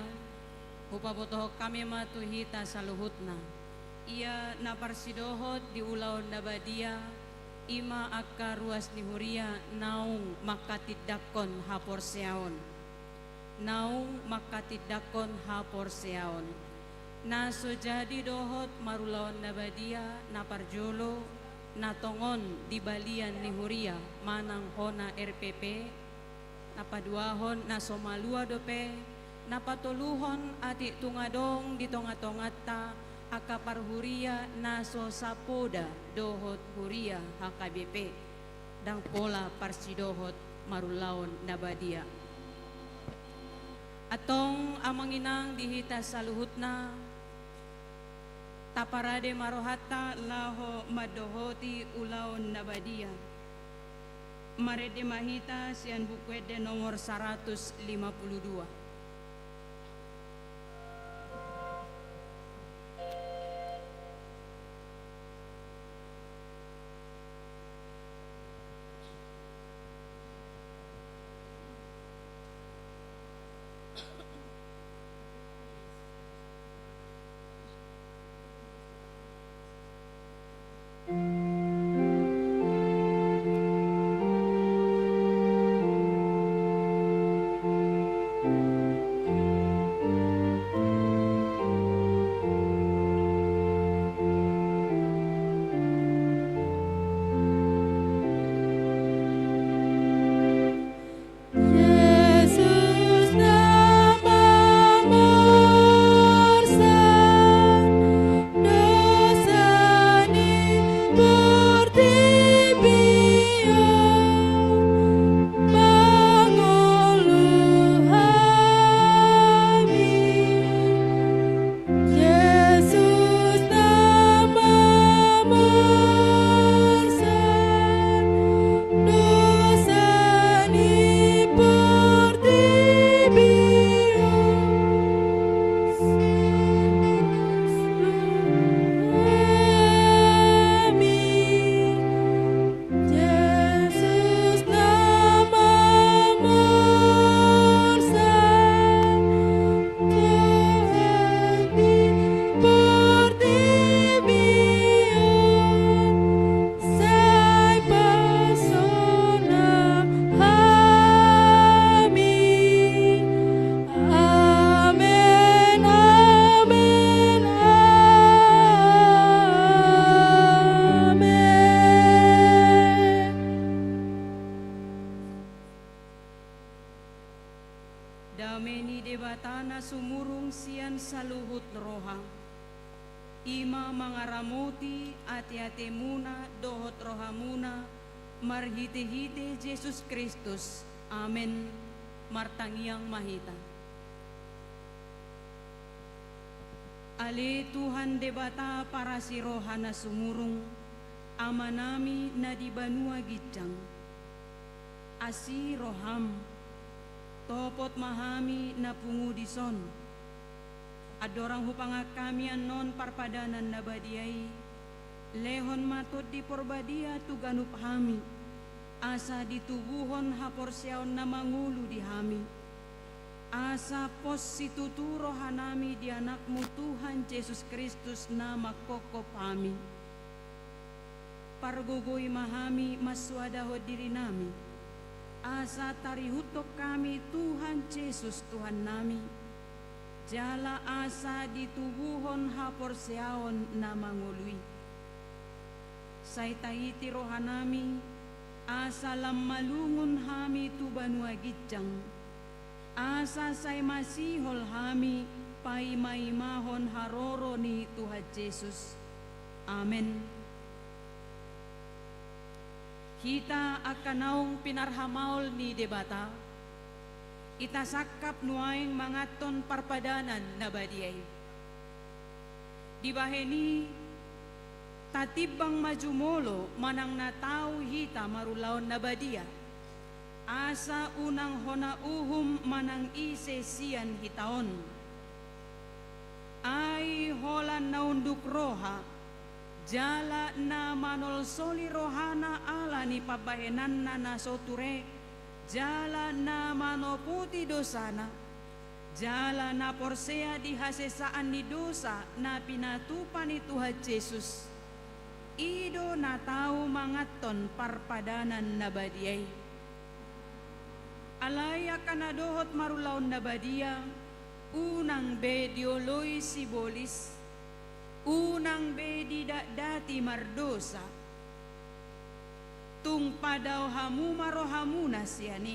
hupabotohon hami ma tu hita saluhutna. Ia na parsidohot di ulaon na badia, i ma angka ruas ni huria naung mangkatindangkon haporseaon. Naung mangkatindangkon haporseaon. Na so jadi dohot marulaon na badia, na parjolo, na tongon di balian ni huria manang hona R P P, na paduahon na so malua dope, na patoluhon atik tung adong di tonga-tonganta angka parhuria na so sapoda dohot huria H K B P, ndang pola parsidohot marulaon na badia. Antong amang inang di hita saluhutna, taparade ma rohanta laho mandohoti ulaon na badia. Marende ma hita sian Buku Ende nomor saratus lima pulu dua. Jesus na mamorsan dosa ni portibi on, mangolu hami. Jesus na mamorsan dosa ni portibi on, hami. Jesus na mamorsan dosa ni portibi on, sai pasonang hami. Amen, amen, amen. Dame ni Debata na sumurung sian saluhut roha, i ma mangaramoti ateatemuna dohot rohamuna marhitehite Jesus Kristus. Amen. Martangiang ma hita. Ale Tuhan Debata parasi roha na sumurung, Amanami na di banua ginjang, asi roham, topot ma hami na pungu dison. Andorang hupangan hami annon parpadanan na badia i, lehon ma Tondi Porbadia tu ganup hami, asa ditubuhon haporseaon na mangolu di hami, asa pos situtu rohanami di Anakmu Tuhan Jesus Kristus na manghophop hami. Pargogoi ma hami mansoadahon dirinami, asa tarihuthon hami Tuhan Jesus Tuhannami, jala asa ditubuhon haporseaon na mangolu i. Sai taiti rohanami, asa lam malungun hami tu banua ginjang, asa sai masihol hami paimaimahon haroro ni Tuhan Jesus. Amen. Hita angka naung pinarhamaol ni Debata, hita sangkap nuaeng manganhon parpadanan na badia i. Dibahen i, tatimbang ma jumolo manang na tau hita marulaon na badia, asa unang hona uhum manang ise sian hita on. Ai holan na unduk roha, jala na manolsoli rohana ala ni pambahenanna na so ture, jala na manopoti dosana, jala na porsea di hasesaan ni dosa na pinatupa ni Tuhan Jesus, i do na tau manganhon parpadanan na badia i. Alai angka na dohot marulaon na badia, unang be dioloi sibolis, unang be didakdati mardosa. Tung padao hamu ma rohamuna sian i,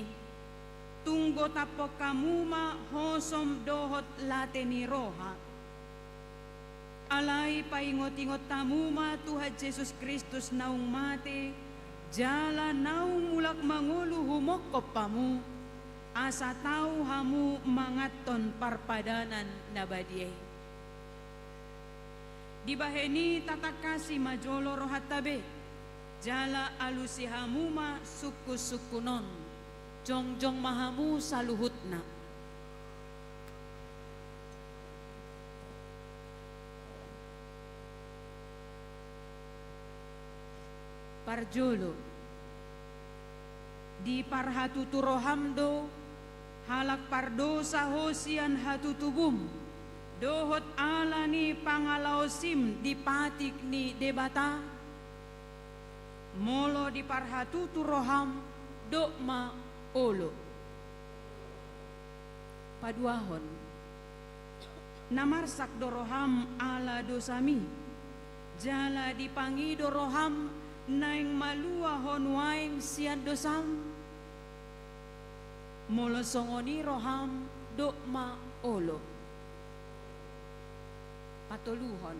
tung gotaphon hamu ma hosom dohot late ni roha. Alai paingotingot hamu ma Tuhan Jesus Kristus naung mate, jala naung mulak mangolu humongkop hamu, asa tau hamu manganhon parpadanan na badia i. Dibahen i tatangkasi ma jolo rohanta be, jala alusi hamu ma sungkunsungkun on, jongjong ma hamu saluhutna. Parjolo, diparhatutu roham do, halak pardosa ho sian hatutubum, dohot ala ni pangalaosim di patik ni Debata? Molo diparhatutu roham, dok ma olo. Paduahon, na marsak do roham ala dosami, jala dipangido roham naeng malua ho nuaeng sian dosam? Molo songon i roham, dok ma olo. Patoluhon,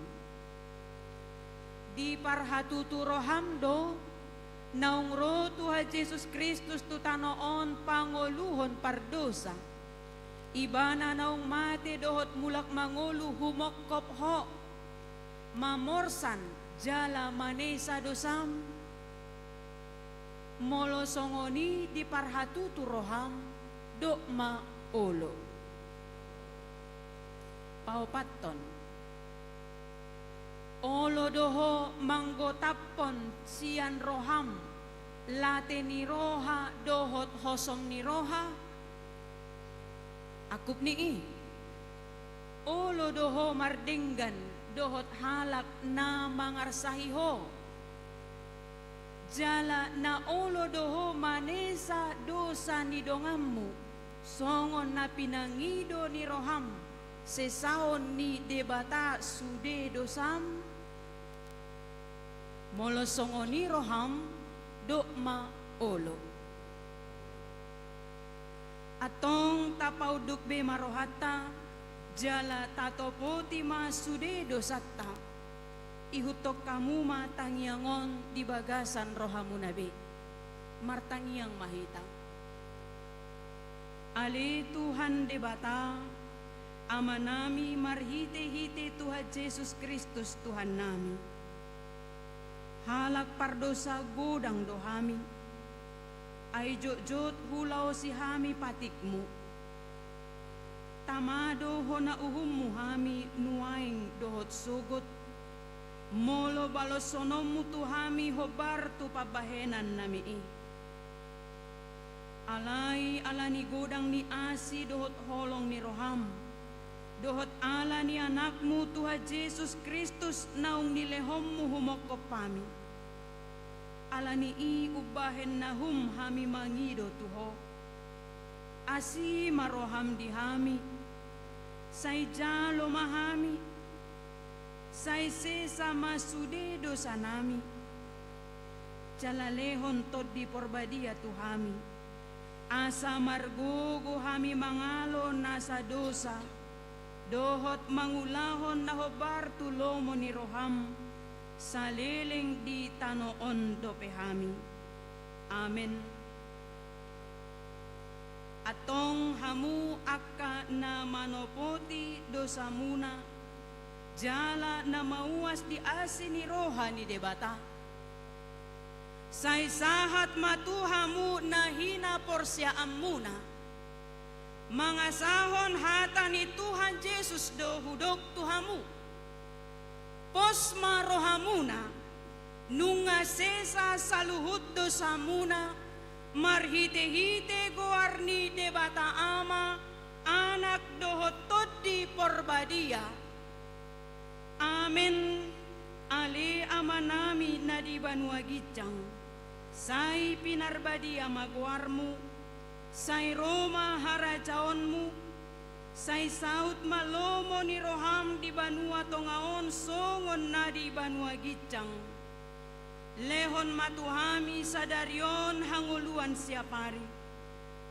diparhatutu roham do, naung ro Tuhan Jesus Kristus tu tano on pangoluhon pardosa. Ibana naung mate dohot mulak mangolu humongkop ho, mamorsan jala manesa dosam? Molo songon i diparhatutu roham, dok ma olo. Paopathon, olo do ho manggotaphon sian roham late ni roha dohot hosom ni roha? Angkup ni i, olo do ho mardenggan dohot halak na mangarsahi ho? Jala na olo do ho manesa dosa ni donganmu, songon na pinangido ni roham, sesaon ni Debata sude dosam? Molo songon i roham, dok ma olo. Antong tapaunduk be ma rohanta, jala tatopoti ma sude dosanta. Ihuthon hamu ma tangiang on di bagasan rohamuna be. Martangiang ma hita. Ale Tuhan Debata, Amanami marhitehite Tuhan Jesus Kristus Tuhannami. Halak pardosa godang do hami, ai jotjot hulaosi hami patikmu. Tama do hona uhummu hami nuaeng dohot sogot, molo baloshononmu tu hami hombar tu pambahenannami i. Alai ala ni godang ni asi dohot holong ni roham, dohot ala ni Anakmu Tuhan Jesus Kristus naung nilehonmu humongkop hami, ala ni i umbahen nahum hami mangido tu Ho. Asi ma roham di hami, sai jalo ma hami, sai sesa ma sude dosanami, jala lehon Tondi Porbadia tu hami, asa margogo hami mangalo nasa dosa, dohot mangulahon na hombar tu lomo ni roham, saleleng di tano on dope hami. Amen. Antong hamu angka na manopoti dosamuna, jala na mauas di asi ni roha ni Debata, sai sahat ma tu hamu na hinaporseaanmuna, mangasahon hata ni Tuhan Jesus do hudok tu hamu. Pos ma rohamuna, nunga sesa saluhut dosamuna, Marhite-hite goar ni Debata Ama, Anak dohot Tondi Porbadia. Amen. Ale Amanami na di banua ginjang, sai pinarbadia ma goarmu, sai ro ma harajaonmu, sai saut ma lomo ni roham di banua tonga on songon na di banua ginjang. Lehon ma tu hami sadari on hangoluan siapari.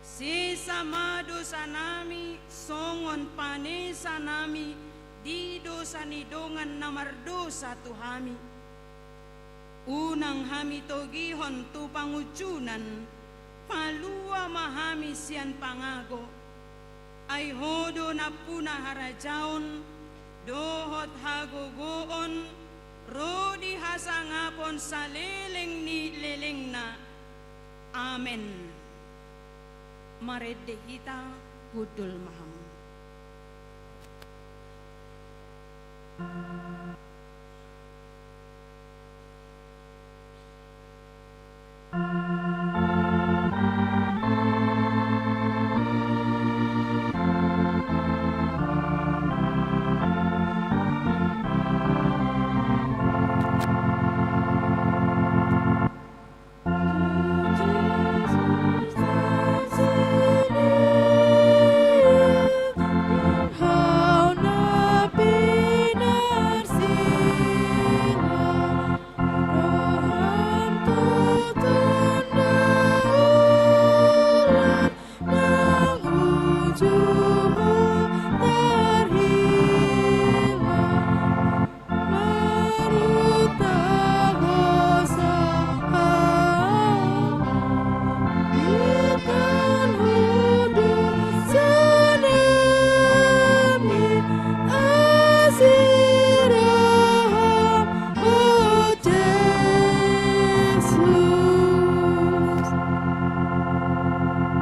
Sesa ma dosanami songon panesanami di dosa ni dongan na mardosa tu hami. Unang hami togihon tu pangunjunan, palua ma hami sian pangago. Ai Ho do nampuna harajaon, dohot hagogoon, ro di hasangapon saleleng ni lelengna. Amen. Marende hita, hundul ma hamu.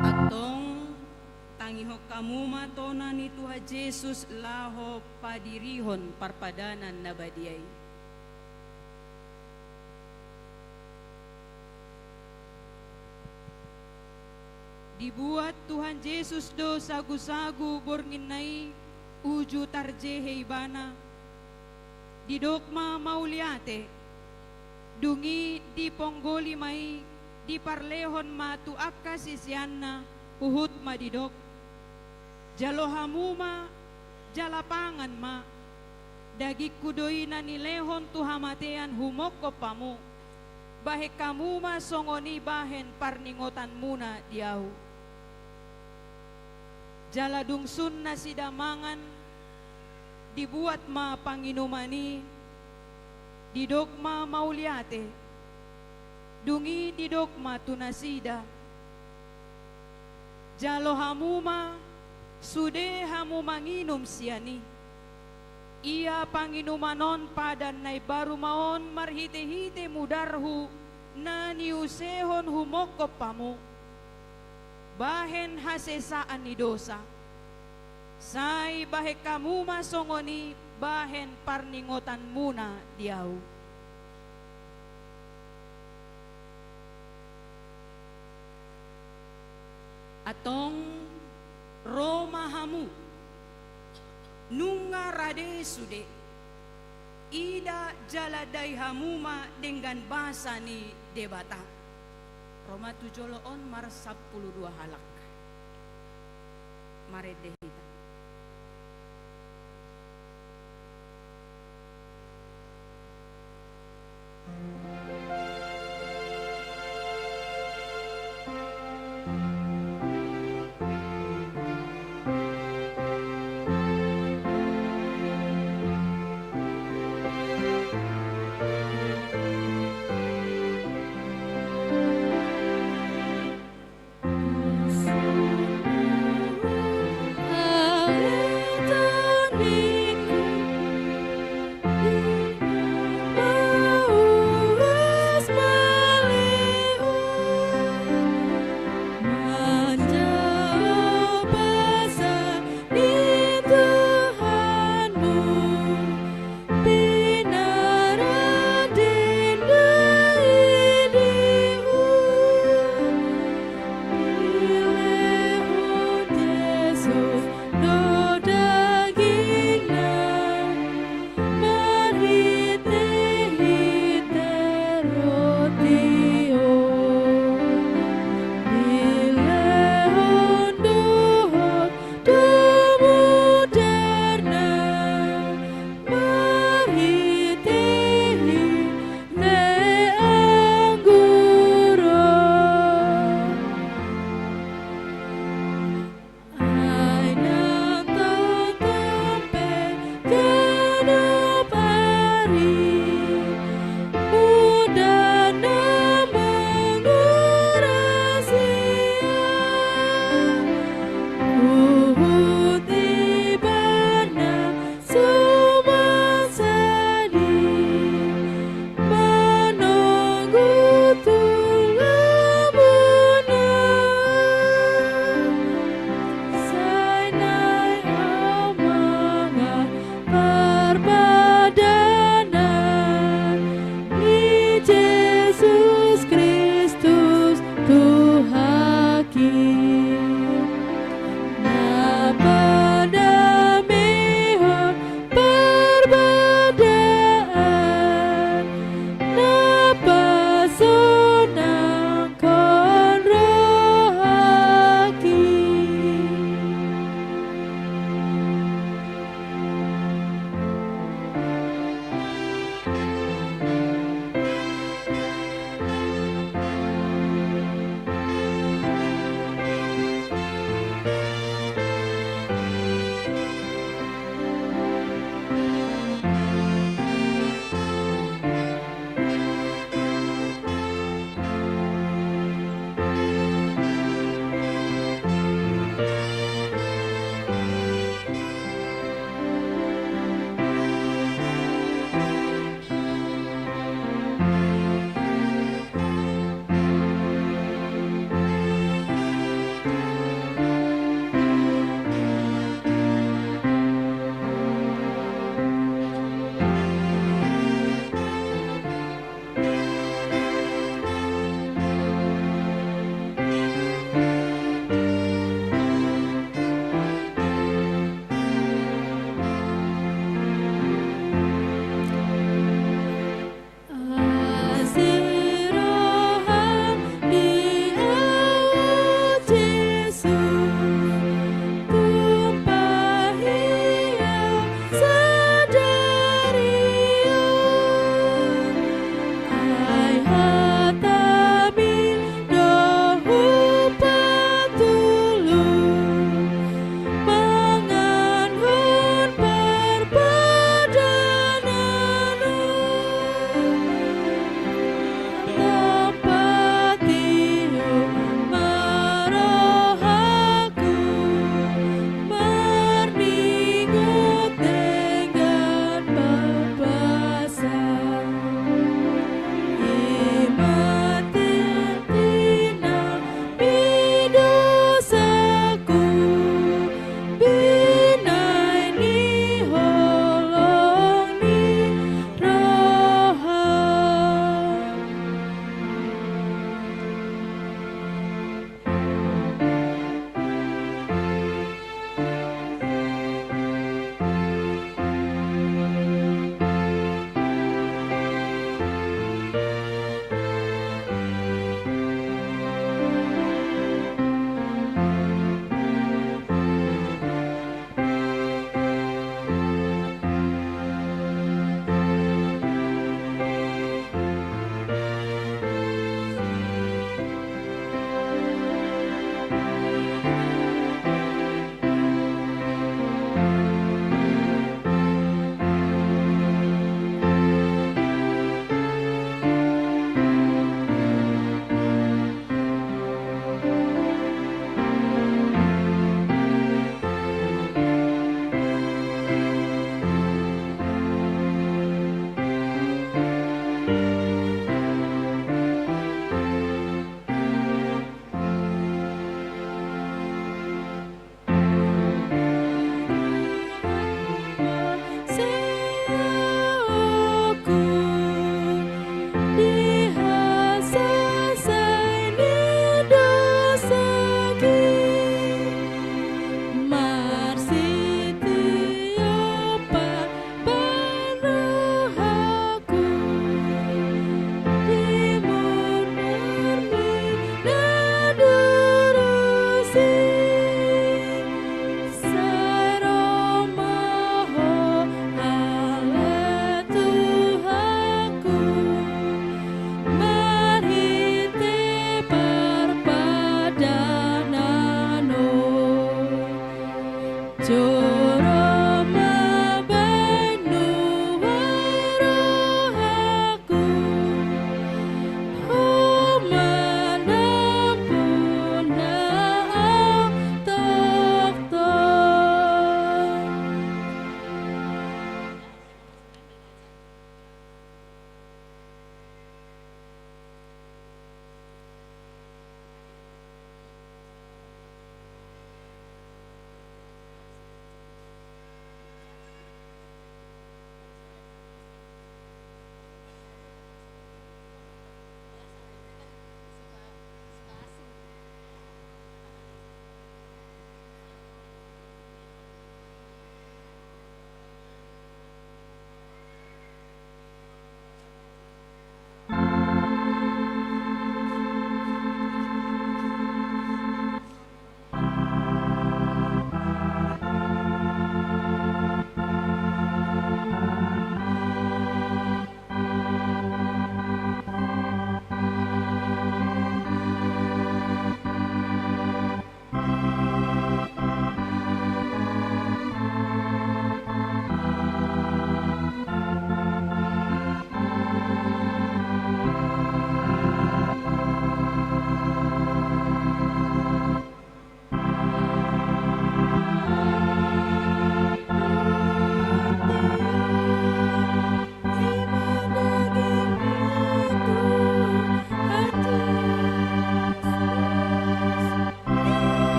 Antong, tangihon hamu ma tona ni Tuhan Jesus laho padirihon parpadanan na badia i. Dibuat Tuhan Jesus do sagusagu bornginna i uju tarjehe Ibana. Didok ma mauliate, dung i diponggoli ma i, diparlehon ma tu angka siseanna, huhut ma didok: Jalo hamu ma, jala pangan ma. Dagingku do i na nilehon tu hamatean humongkop hamu. Bahen hamu ma songon i bahen parningotanmuna di Ahu. Jala dung sun nasida mangan, dibuat ma panginuman i, didok ma mauliate. Dung i didok ma tu nasida: Jalo hamu ma, sude hamu manginum sian i. Ia panginuman on padan na imbaru ma on marhite-hite mudarhu na niusehon humongkop hamu, bahen hasesaan ni dosa. Sai bahen hamu ma songon i bahen parningotanmuna di Ahu. Antong, ro ma hamu. Nunga rade sude. Ida jala dai hamu ma denggan basa ni Debata. Ro ma tu jolo on marsampulu dua halak. Marende hita.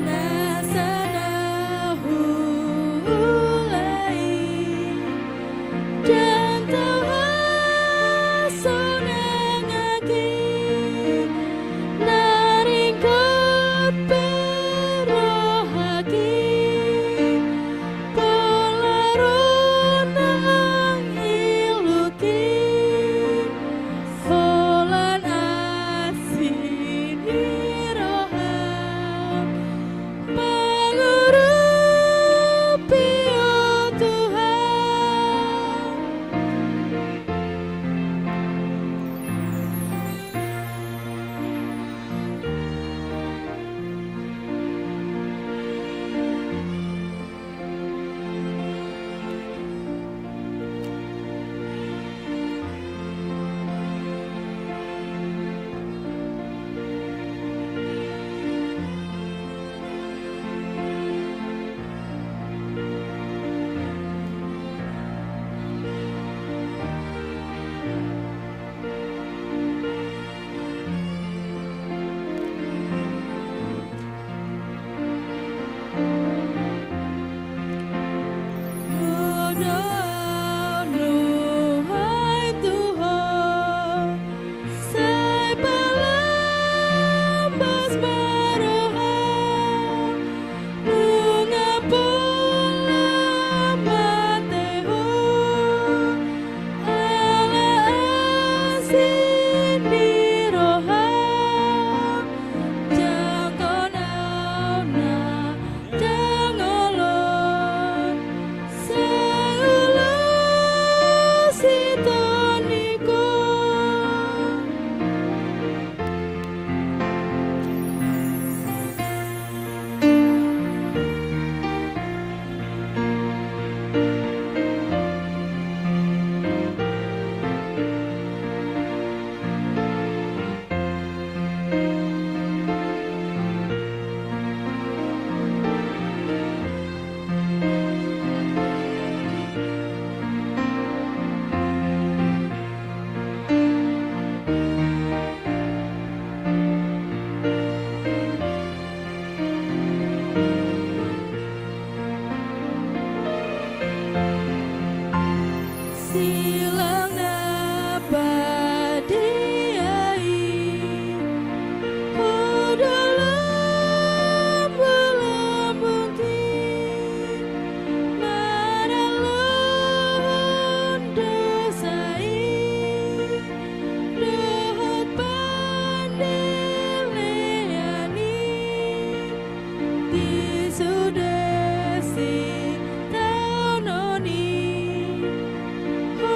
Nasa na huula i, ndang tau hasonangan i, na ringkot pe rohangki, pola ro nang illuki, holan asi ni roham mangurupi, o Tuhan. Ho do au nuaeng tu Ho, sai palambas ma roham, nunga pola mate Ho, ala asi ni roham, jangkon au na ndang olo, sai ulos i tondingku. Silang na badia i, ho do lambulambungki, manaluhon dosa i dohot pandelean i, di sude sitaonon i. Ho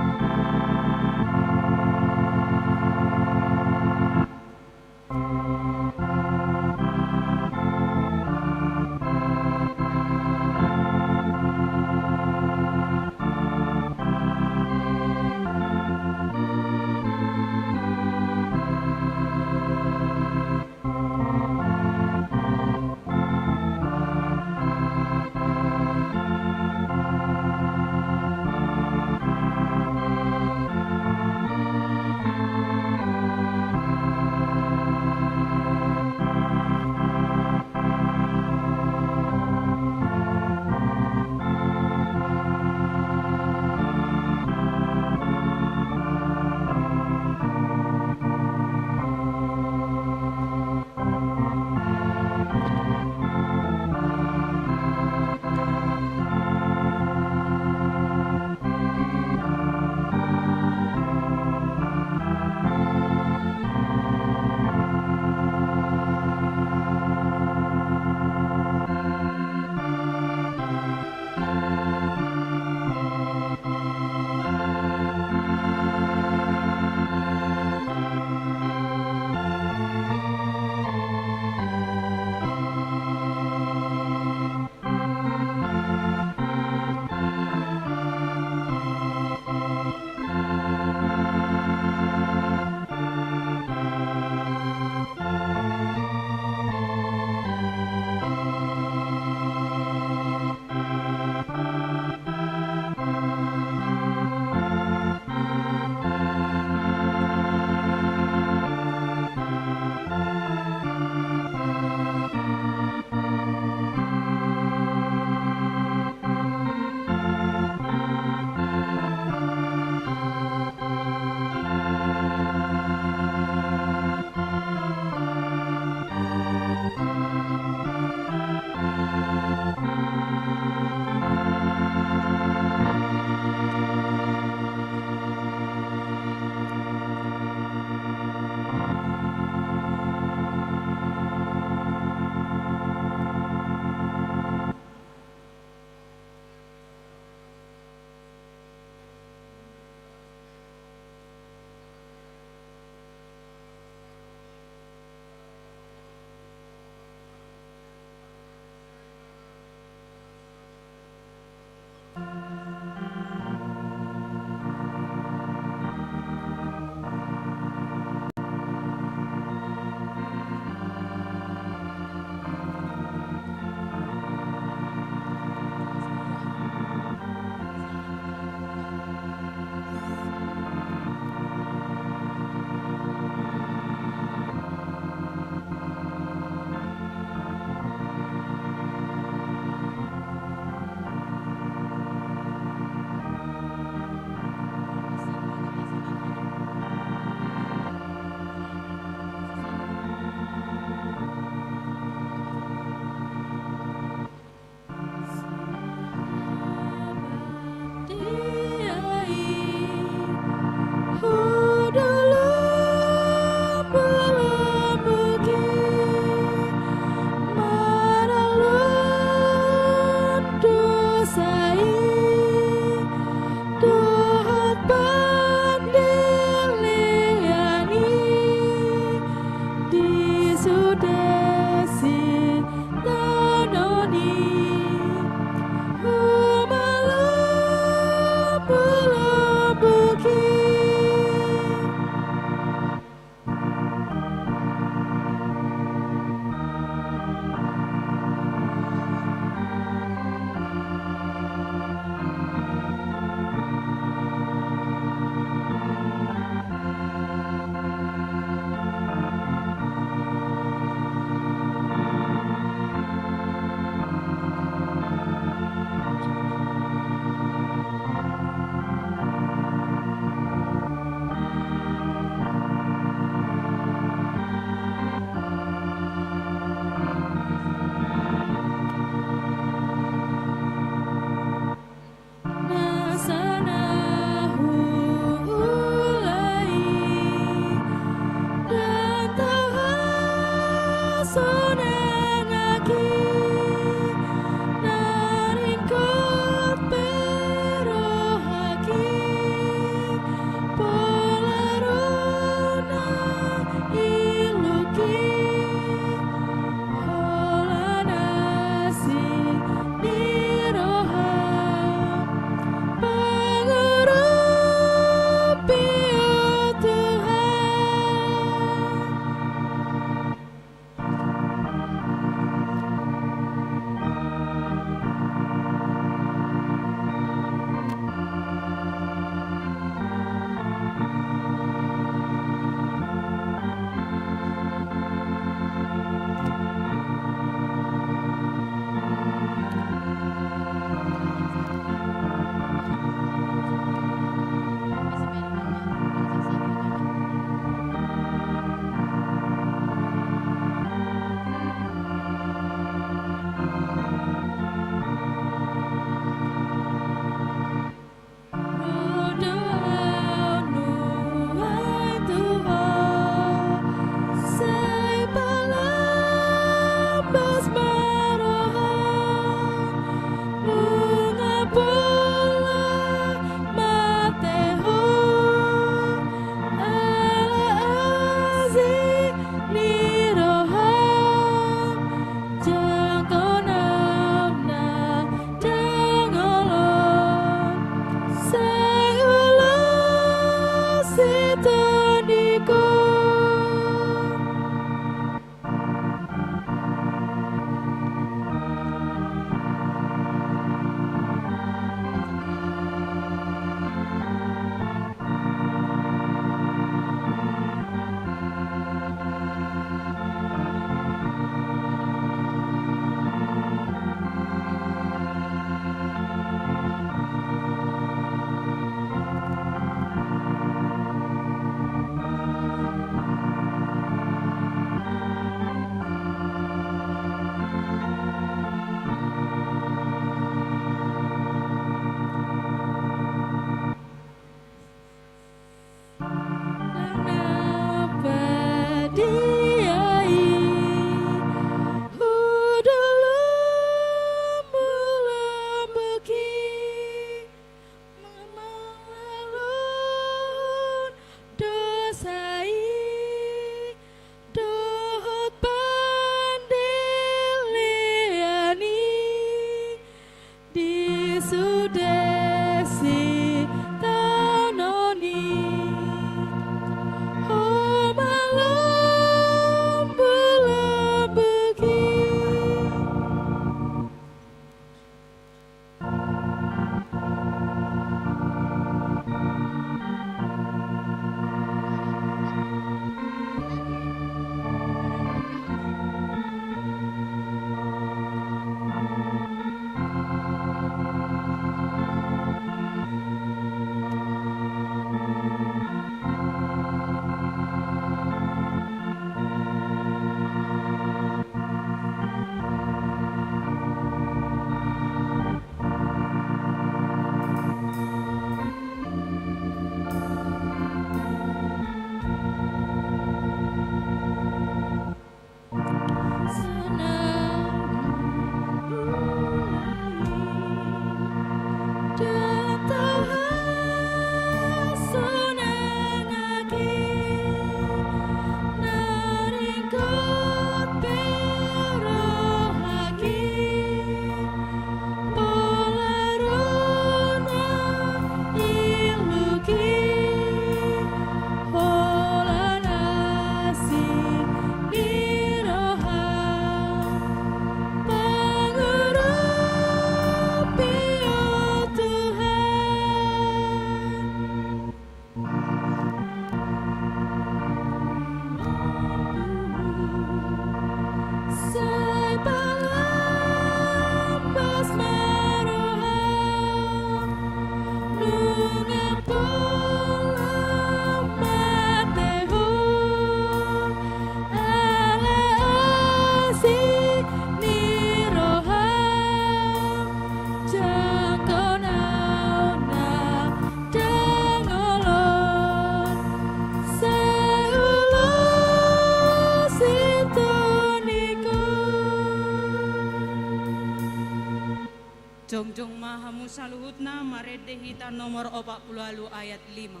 Saluhutna marende hita nomor opat pulu ualu ayat lima.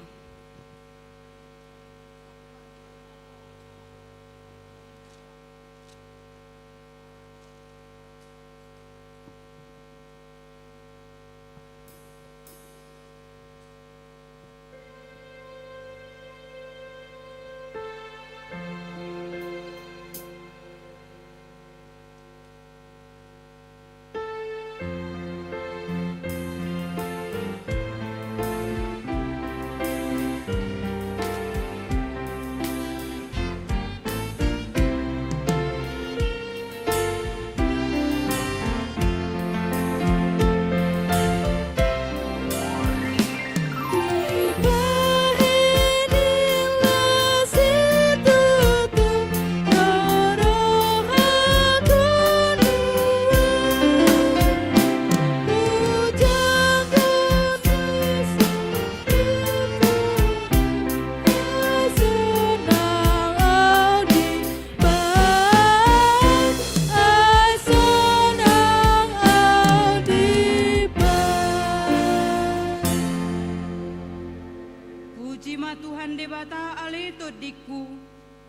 Puji ma Tuhan Debata ale tondingku,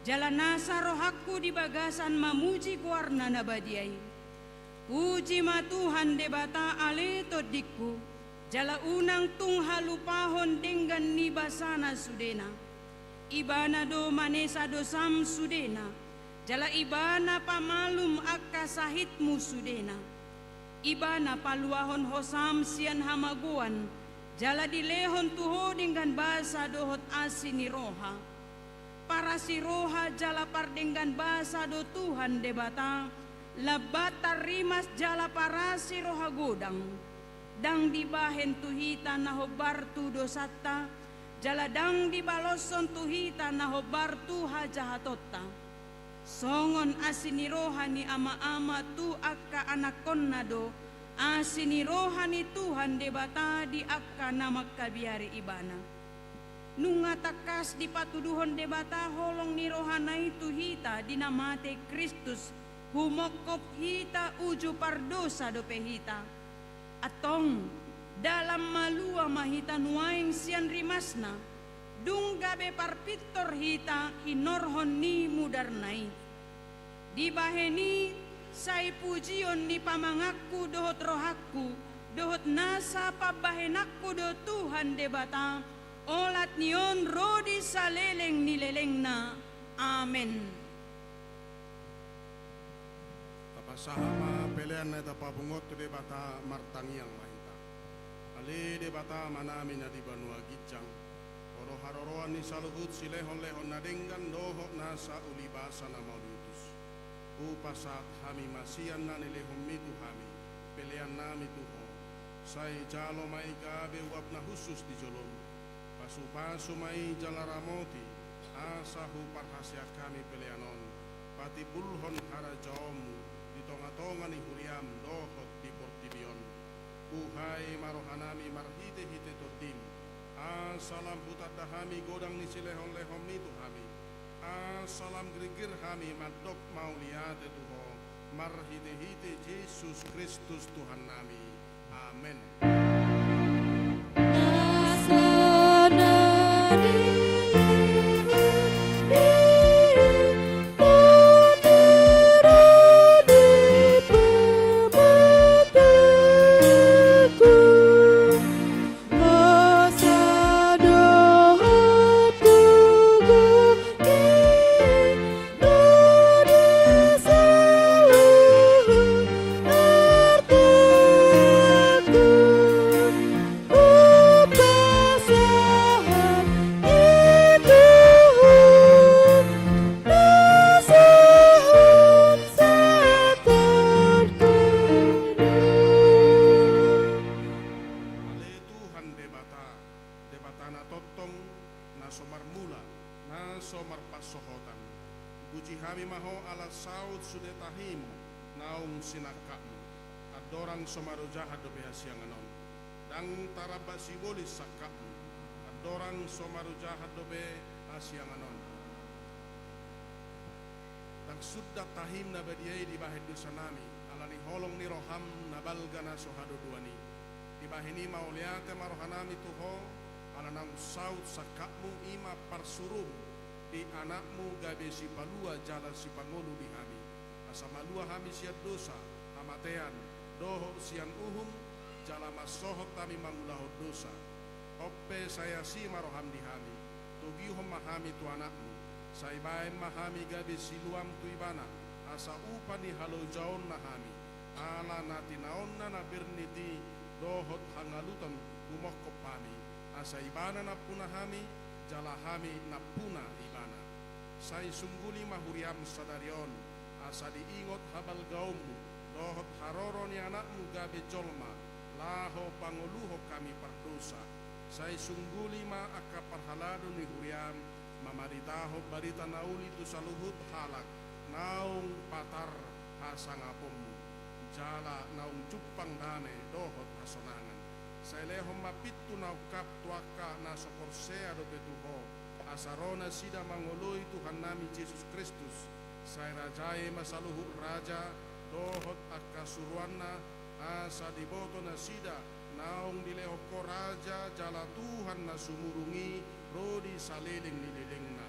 jala nasa rohangku di bagasan mamuji goarna na badia i. Puji ma Tuhan Debata ale tondingku, jala unang tung halupahon denggan ni basana sudena. Ibana do manesa dosam sudena, jala Ibana pamalum angka sahitmu sudena. Ibana paluahon hosam sian hamagoan, jala dilehon tu ho denggan basa dohot asi ni roha. Parasi roha jala pardenggan basa do Tuhan Debata, Lambanta rimas jala parasi roha godang. Ndang dibahen tu hita na hombar tu dosanta, jala ndang dibaloshon tu hita na hombar tu hajahatonta. Songon asi ni roha ni ama-ama tu angka anakkonna do asi ni roha ni Tuhan Debata di angka na mangkabiari Ibana. Nunga tangkas dipatuduhon Debata holong ni rohana i tu hita di na mate Kristus, humongkop hita uju pardosa dope hita. Antong, dalan malua ma hita nuaeng sian rimasna, dung gabe parpintor hita hinorhon ni mudarna i. Dibahen i, sai pujion ni pamanganku dohot rohangku, dohot nasa pambahenanku do Tuhan Debata, olat ni on ro di saleleng ni lelengna. Amen. Tapasahat ma pelean na tapapungu on tu Debata, martangiang ma hita. Ale Debata Amanami na di banua ginjang, Ho do haroroan ni saluhut silehon-lehon na denggan dohot nasa uli basa na mauliutus. Hupasahat hami ma sian na nilehonmi tu hami peleannami tu Ho. Sai jalo ma i gabe uap na hushus di jolom. Pasu-pasu ma i jala ramoti, asa huparhaseang hami pelean on patimbulhon harajaonmu di tonga-tonga ni huriam dohot di portibi on. Buhai ma rohanami marhite-hite Tondim, asa lam hutanda hami godang ni silehon-lehonmi tu hami, asa lam girgir hami mandok mauliate tu Ho, marhite-hite Jesus Kristus Tuhannami. Amen. Ale Tuhan Debata, Debata na tongtong, na so marmula, na so marpansohotan. Puji hami ma Ho ala saut sude tahim naung sinangkapmu. Andorang so maru jahat dope hasiangan on, ndang taramba sibolis sangkapmu. Andorang so maru jahat dope hasiangan on, ndang sundat tahim na badia i dibahen dosanami, ala ni holong ni roham na balga na so hadodoan i. Dibahen i mauliate ma rohanami tu Ho, ala naung saut sangkapmu, i ma parsuruM, di AnakMu gabe Sipalua jala Sipangolu di hami. Asa malua hami sian dosa, hamatean, dohot sian uhum, jala mansohot hami mangulahon dosa. On pe sai asi ma rohaM di hami, togihon ma hami tu AnakMu, sai baen ma hami gabe siluam tu Ibana, asa upa ni halojaonna hami, ala na tinaonna na bernit i dohot hangaluton humongkop hami, asa Ibana nampuna hami, jala hami nampuna Ibana. Sai sungguli ma huriaM sadari on, asa diingot habalgaonMu, dohot haroro ni AnakMu gabe jolma, laho pangoluhon hami pardosa. Sai sungguli ma angka parhalado ni huriaM, mamaritahon barita na uli tu saluhut halak, naung patar hasangaponMu, jala naung jumpang dame dohot hasonangan. Sai lehon ma pintu na ungkap tu angka na so porsea dope tu Ho, asa ro nasida mangoloi Tuhannami Jesus Kristus, sai rajai ma saluhut raja, dohot angka suruanna, asa diboto nasida, naung dilehon Ho raja jala Tuhan na sumurung i, ro di saleleng ni lelengna.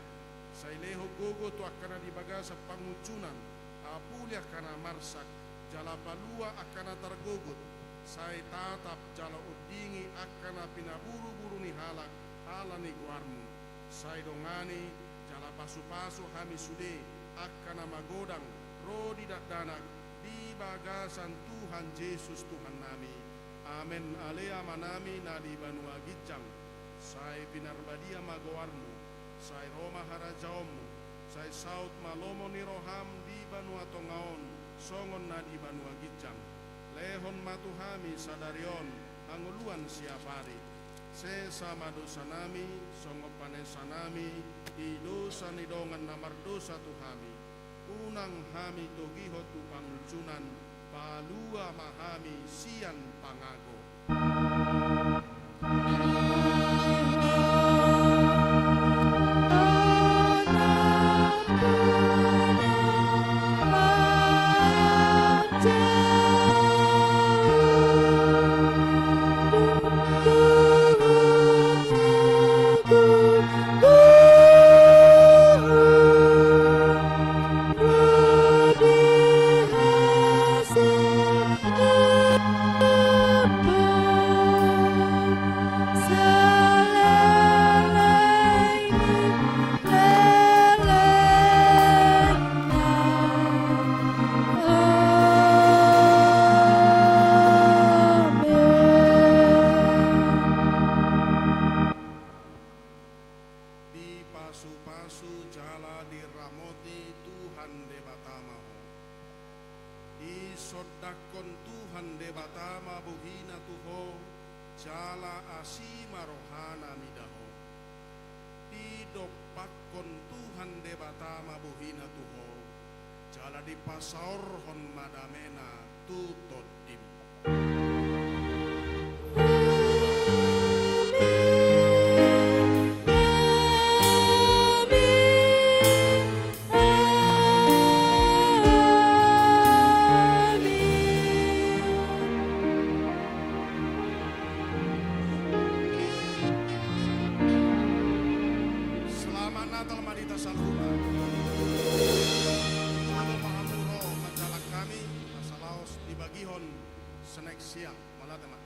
Sai lehon gogo tu angka na di bagasan pangunjunan, apuli angka na marsak, jala palua angka na targogot, sai tatap jala ondingi angka na pinaburuburu ni halak, ala ni goarMu. Sai dongani, jala pasupasu hami sude, angka na magodang, ro di dakdanak, di bagasan Tuhan Jesus Tuhannami. Amen. Ale Amanami na di banua ginjang, sai pinarbadia ma goarMu, sai ro ma harajaonMu, sai saut ma lomo ni rohaM di banua tonga on, songon na di banua ginjang. Lehon ma tu hami sadari on hangoluan siapari. Sesa ma dosanami, songon panesanami di dosa ni dongan na mardosa tu hami. Unang hami togihon tu pangunjunan, palua ma hami sian pangago. Dipasupasu jala diramoti Tuhan Debata ma ho. Disondangkon Tuhan Debata ma bohina tu ho, jala asi ma rohana mida ho. Didompakkon Tuhan Debata ma bohina tu ho, jala dipasaorhon ma damena tu tondim. Selamat Natal ma di hita saluhutna. Molo ma hamu ro manjalang hami, asa laos dibagihon snack siang. Mauliate ma.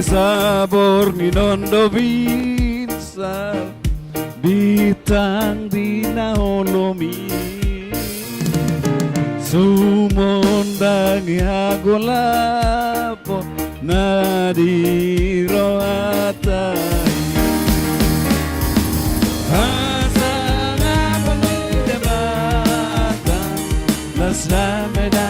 Saborngin on do binsar bintang di na onom i. Sumondangi hagolapon na di rohanta i. Hasangapon ni Debata, las dame da